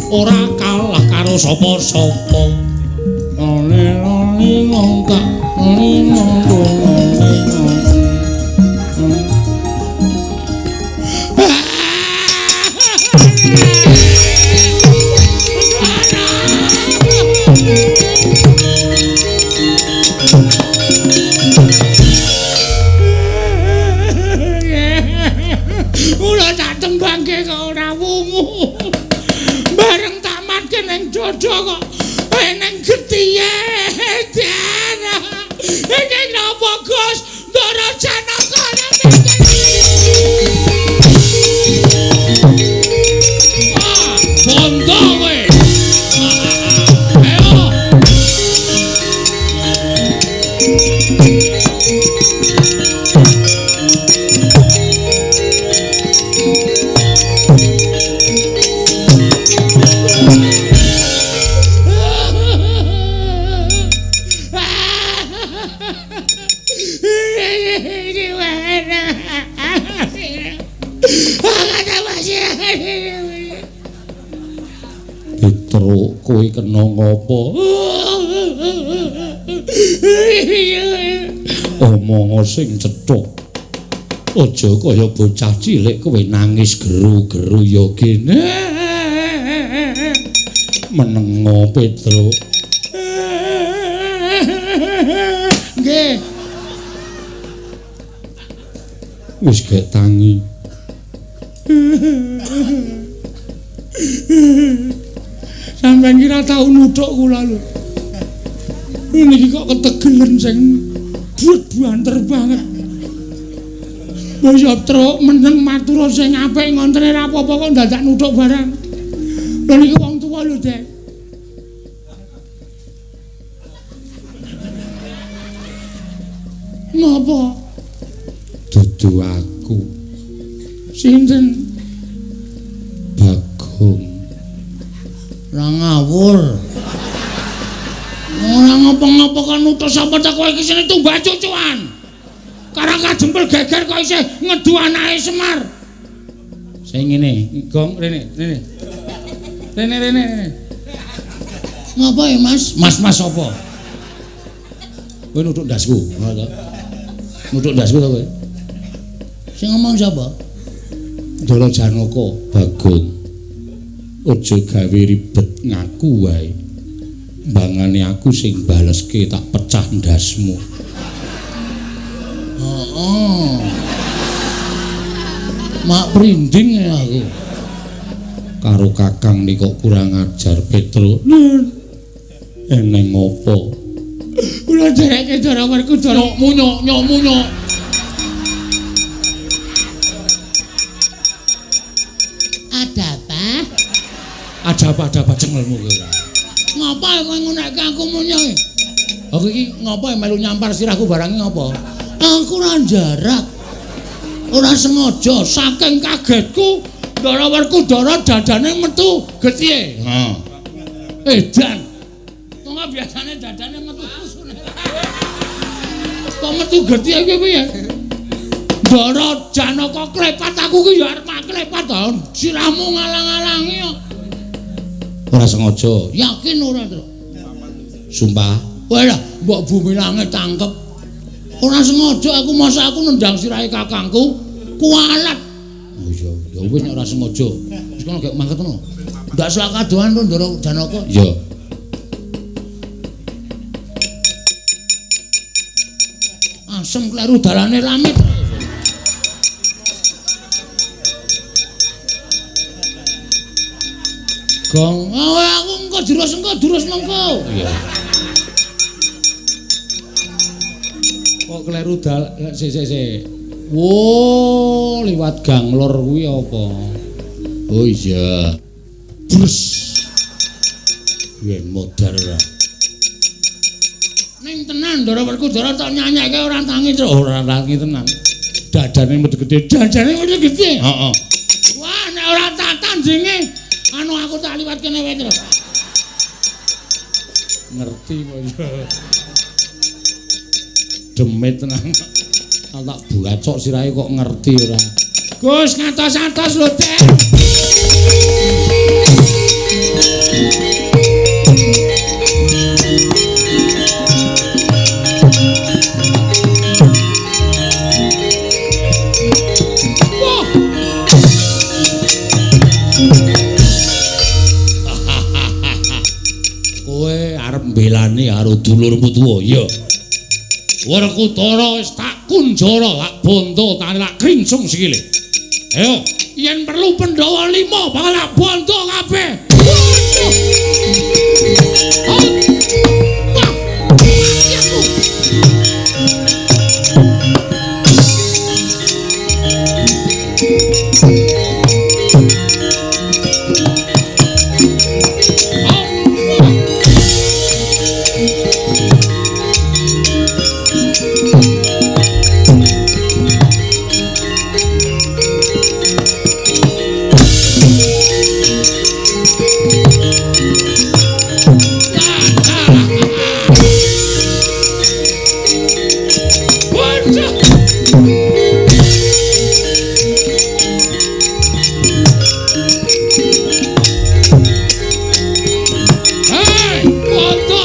Ora kalah karo sapa-sapa. Ora tak tembangke kok ora wungu. Bareng tak matke ning dada kok eneng getihe. Iki napa Gus? Ndara Janaka bondo kowe. Ayo. Petro kowe kena ngopo? Omong sing cetha. Aja kaya bocah cilik kowe nangis geru-geru ya kene. Menengo Petro. Nggih. Wis gek tangi. Sampeyan kira tau nuthuk kula lho. Niki kok ketegelen sing but banter banget. Mbok truk meneng matur sing apik ngontene ra apa-apa kok dadak nuthuk barang. Lha niki wong tuwa lho, Dek. Ngopo? Dudu aku. Sinten? Bagong. Ora ngawur. Ora ngopo-ngopo kan nuthuk sapa ta kowe iki sing tumbak cucuan. Karang kajempel geger kok isih ngedu anake Semar. Sing ngene, gong rene, rene. Rene rene rene. Ngopo ya, Mas? Mas-mas sapa? Kowe nuthuk ndasku, ngono to? Nuthuk ndasku to kowe? Sing ngomong sapa? Ndara Janaka, Bagong. Aja gawe ribet ngaku wae. Mbangane aku sing baleske tak pecah ndasmu. Heeh. Mak prinding ya aku. Karo kakang nika kurang ajar Petro. Eneng opo? Kula dhereke Ndara Werkudara munyuk nyok munyuk. Ada apa? Ada apa ada apa cengelmu kowe. Ngapa kowe ngonekke aku munyuk? Aku iki ngapa melu nyampar sirahku barang ngapa? Aku ora jarak. Ora sengaja saking kagetku Ndara Werkudara dadane metu getihe. Heeh. Edan. Wong biasane dadane metu pusune. Kok metu getihe iki piye? Ndara Janaka klepat aku ki ya arep klepat ta. Sirahmu ngalang-alangi kok. Ora sengaja. Yakin ora, Tru? Sumpah. Wah, mbok bumi langit tangkep. Ora sengaja aku masa aku nendang sirahe kakangku kualat. Oh iya, ya wis nek ora sengaja. Wis kono gek mangkat kono. Ndak selak kadohan to Ndara Janaka. Iya. Asem kleru dalane lamit. Gong, oh, aku engko jurus engko durus mengko. Iya. Kok kleru dal sik sik sik. Wo, liwat gang lor kuwi apa? Oh iya. Brus. Yen modar ora. Ning tenan Ndara Werkudara tok nyanyekke ora tangi, Truk. Ora tangi tenan. Dadane metu gedhe, dadane metu gedhe. Heeh. Wah, nek ora tak tandinge anu aku tak liwat kene wae, Truk. Ngerti kok ya. Demit tenan. Tak bacok sirahe kok ngerti ora. Gus ngatos-atos lho, Dek. Wah. Kowe arep mbelani karo dulurmu tuwa, iya. Werkudara wis tak kunjara, tak bondo, tak kringsung sikile. Ayo, yen perlu Pandhawa 5 bakal tak bondo kabeh. Waduh. Oh. Wah. Mati aku. Oh. Wah. Waduh. Hei, bondo.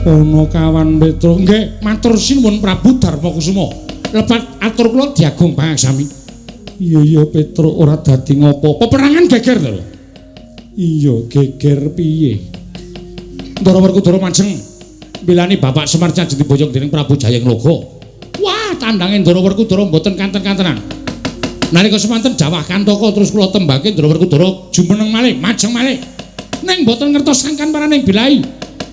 Ana kawan Petro, nggih matur sinuwun Prabu Darmakusuma. Lepat atur kula diagung pangaksami. Iya iya Petro ora dadi ngopo. Peperangan geger to. Iya geger piye? Ndara Werkudara majeng mbelani Bapak Semar Jati diboyong dening Prabu Jayengloga. Wah, tandange Ndara Werkudara mboten kanten-kantenan. Nalika semanten jawah kantaka terus kula tembake Ndara Werkudara jumeneng malih, majeng malih. Ning mboten ngertos sangkan paraning bilai.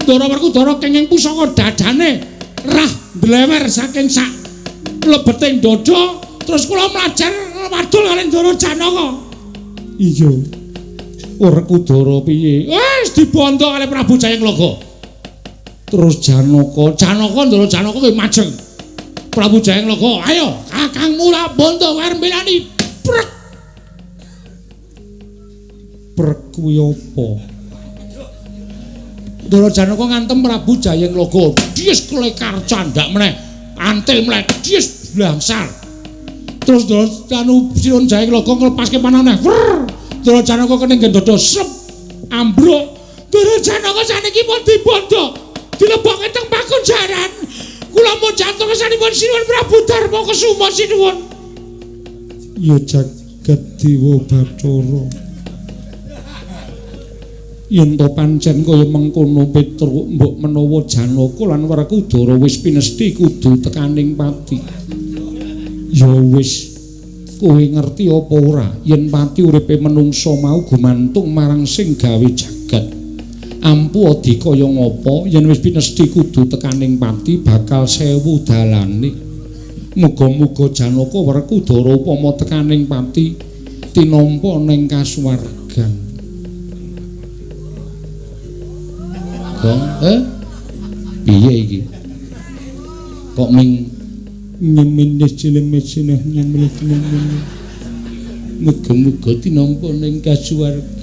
Ndara Werkudara kenging pusaka dadane rah ndlewer saking sak lebeting dada terus kula mlajar wadul kali Ndara Janaka. Iya. Werkudara piye? Wis dibondo kali Prabu Jayengloga. Terus Janaka, Janaka Ndara Janaka kuwi majeng. Prabu Jayengloga, ayo kakangmu lah bondo arep mbelani. Prek. Prek kuwi apa? Ndara Janaka ngantem Prabu Jayengloga. Dies klekar candak meneh, antil meneh, dies blangsar. Terus Ndara anu Sinuwun Jayengloga nglepaske panah. Wrr. Ndara Janaka kene nggen dada srep ambruk. Ndara Janaka saniki pun dibondo, dilebokke teng pakunjaran. Kula mung jantung kesanipun Sinuwun Prabu Darmakusuma sinuwun. Ya jagat dewa Bathara. Yen to pancen kaya mengkono Petruk, mbok menawa Janaka lan Werkudara wis pinesti kudu tekaning pati. Ya wis, kowe ngerti apa ora yen pati uripe menungsa mau gumantung marang sing gawe jagat. Ampuh adi kaya ngapa yen wis pinesti kudu tekaning pati bakal sewu dalane. Muga-muga Janaka Werkudara upama tekaning pati tinampa ning kasuwargan. Gong, piye iki? Kok ming nyemenes cilemes nyemenes. Muga-muga tinampa ning kasuwargan.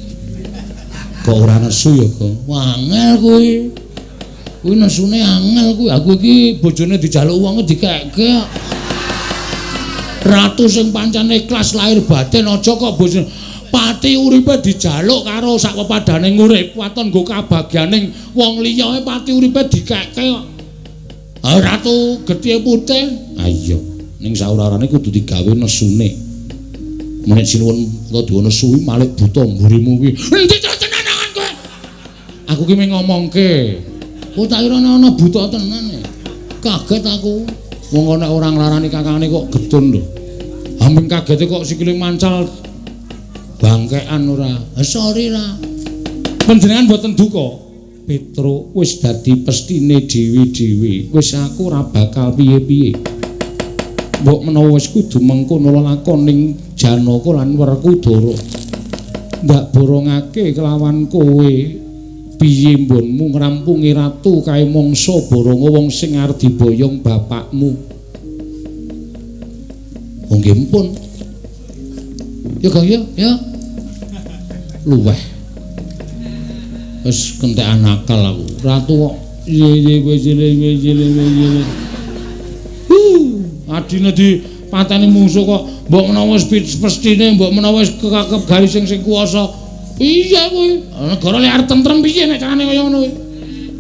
Kok ora nesu ya, Kok? Wangel kuwi. Kuwi nesune angel kuwi. Aku iki bojone dijaluk wong dikekke. Ratu sing pancen ikhlas lahir batin aja kok bojone pati uripe dijaluk karo sak pepadane urip waton nggo kabagyaning wong liya pati uripe dikekke kok. Ratu getih putih. Ha iya, ning saura-urane kudu digawe nesune. Menek sinuwun Puntadewa nesu malik buta mburimu kuwi. Endi tenanan kowe? Aku ki mung ngomongke. Oh tak kira ana buta tenan e. Kaget aku. Wong nek ora nglarani kakangane kok getun lho. Hamping kagete kok sikile mancal bangkean ora. Sorry ra. Panjenengan mboten duka. Petruk wis dadi pestine dhewe-dhewe. Wis aku ora bakal piye-piye. Mbok menawa wis kudu mengkono lelakoning Janaka lan Werkudara. Ndak borongake kelawan kowe. Piye mbonmu ngrampungi ratu kae mangsa boronga wong sing arep diboyong bapakmu. Oh nggih pun. Ya Kang ya, ya. Luweh. Wis kentekan akal aku. Ratu kok ye ye ye ye ye. Adine dipateni mungsuh kok mbok menawa wis pestine, mbok menawa wis kekakep garis sing kuwasa. Piye kuwi? Negara lek arep tentrem piye nek carane kaya ngono kuwi?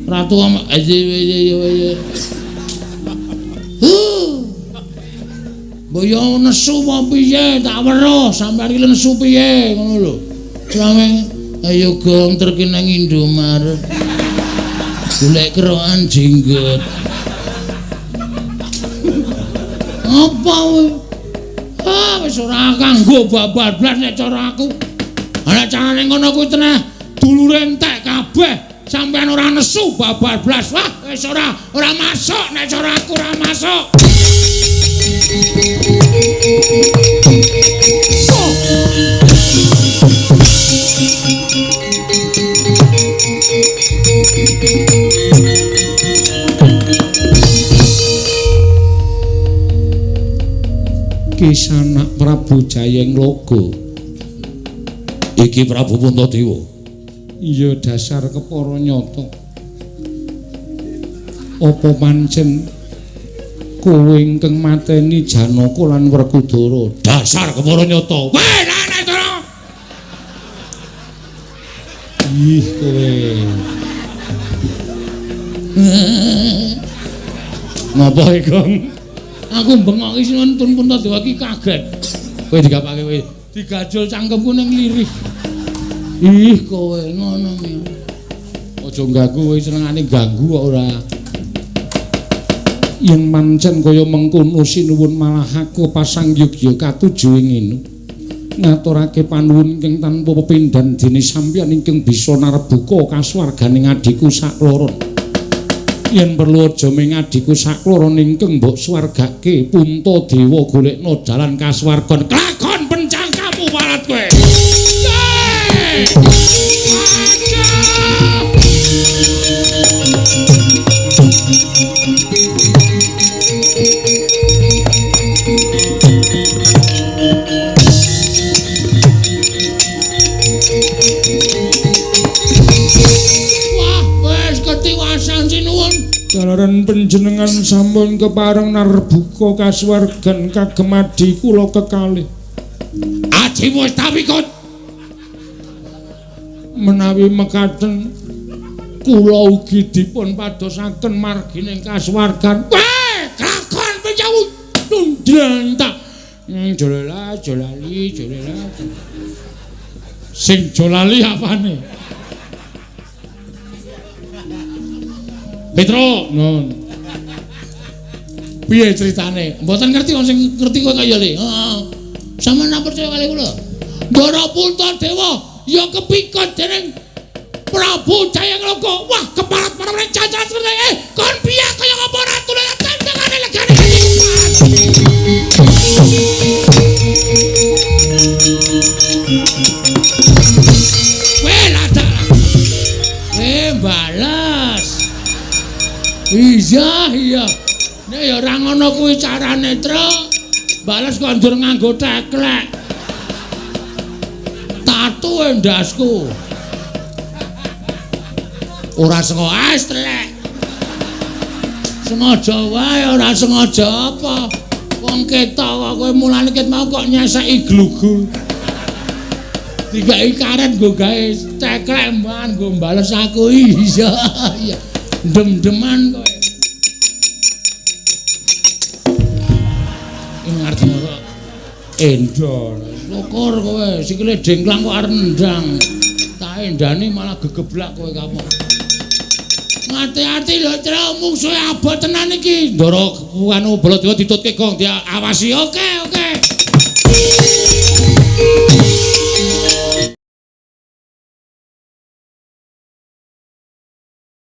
Ratu ye. Mbok yo nesu apa piye? Tak weruh sampeyan iki nesu piye ngono lho. Sampe ayo gong terki nang Indomaret. Golek kerokan jenggot. Apa kuwi? Ah wis ora kanggo babar blas nek cara aku. Ana carane ngono kuwi teneh dulure entek kabeh. Sampeyan ora nesu babar blas. Wah wis ora masuk nek cara aku ora masuk. Kisanak Prabu Jayengloga. Iki Prabu Puntadewa. Iya dasar kepara nyata. Apa pancen kowe ingkang mateni Janaka lan Werkudara? Dasar kepara nyata. Weh, ana cara. Ih, kowe. Ngapa iki, Gong? Aku bengok iki sinuwun Puntadewa iki kaget. Kowe digapake kowe. Digajul cangkemku ning lirih. Ih, kowe ngono ya. Aja ganggu kowe senengane ganggu kok ora. Yen mancen kaya mengkono sinuwun malah aku pasang yogya katuju ing ngene. Ngaturake panuwun ingkang tanpa pepindhan dene sampeyan ingkang bisa narbuka kasuwarganing adhiku sakloron. Yen perlu aja ming adhiku sakloron ingkang mbok swargake Puntadewa golekna dalan kasuwargan. Kelakon pencangkamu warat kowe. Wah, wis ketiwasan sinuwun. Jalaran panjenengan sampun kepareng narbuka kasuwargan kagem adhi kula kekalih. Ajimu wis tawikut. Menawi mekaten kula ugi dipun padosaken margining kasuwargan. Weh, kelakon penjawu tundang tak. Jolela, jolali, jolela. Sing jolali apane? Petro, nun. Piye ceritane? Mboten ngerti wong sing ngerti kowe kaya le. Heeh. Sampeyan ora percaya kali kula. Ndara Puntadewa ya kepikut dening Prabu Jayengloka. Wah, keparat para cacat seperti kon piye kaya ngapa ratu tentangane legane. Weh, lada. Weh, balas. Iya, iya. Nek ya ora ngono kuwi carane, Truk. Bales kok ndur nganggo teklek. Tatu endasku. Ora sengaja, ah telek. Sengaja wae ora sengaja apa. Wong ketok kok kowe mulane ket mau kok nyasaki glugu. Digawe karet nggo gawe ceklek mban nggo bales aku. Iya, iya. Dem-deman kowe. Ing ngarep kok endol. Syukur kowe sikile dengklang kok arep nendang. Tak endani malah gegeblak kowe kamu. Ati-ati lho, Tru, mungsuhe abot tenan iki. Ndara anu Baladewa ditutke gong diawasi. Oke, oke.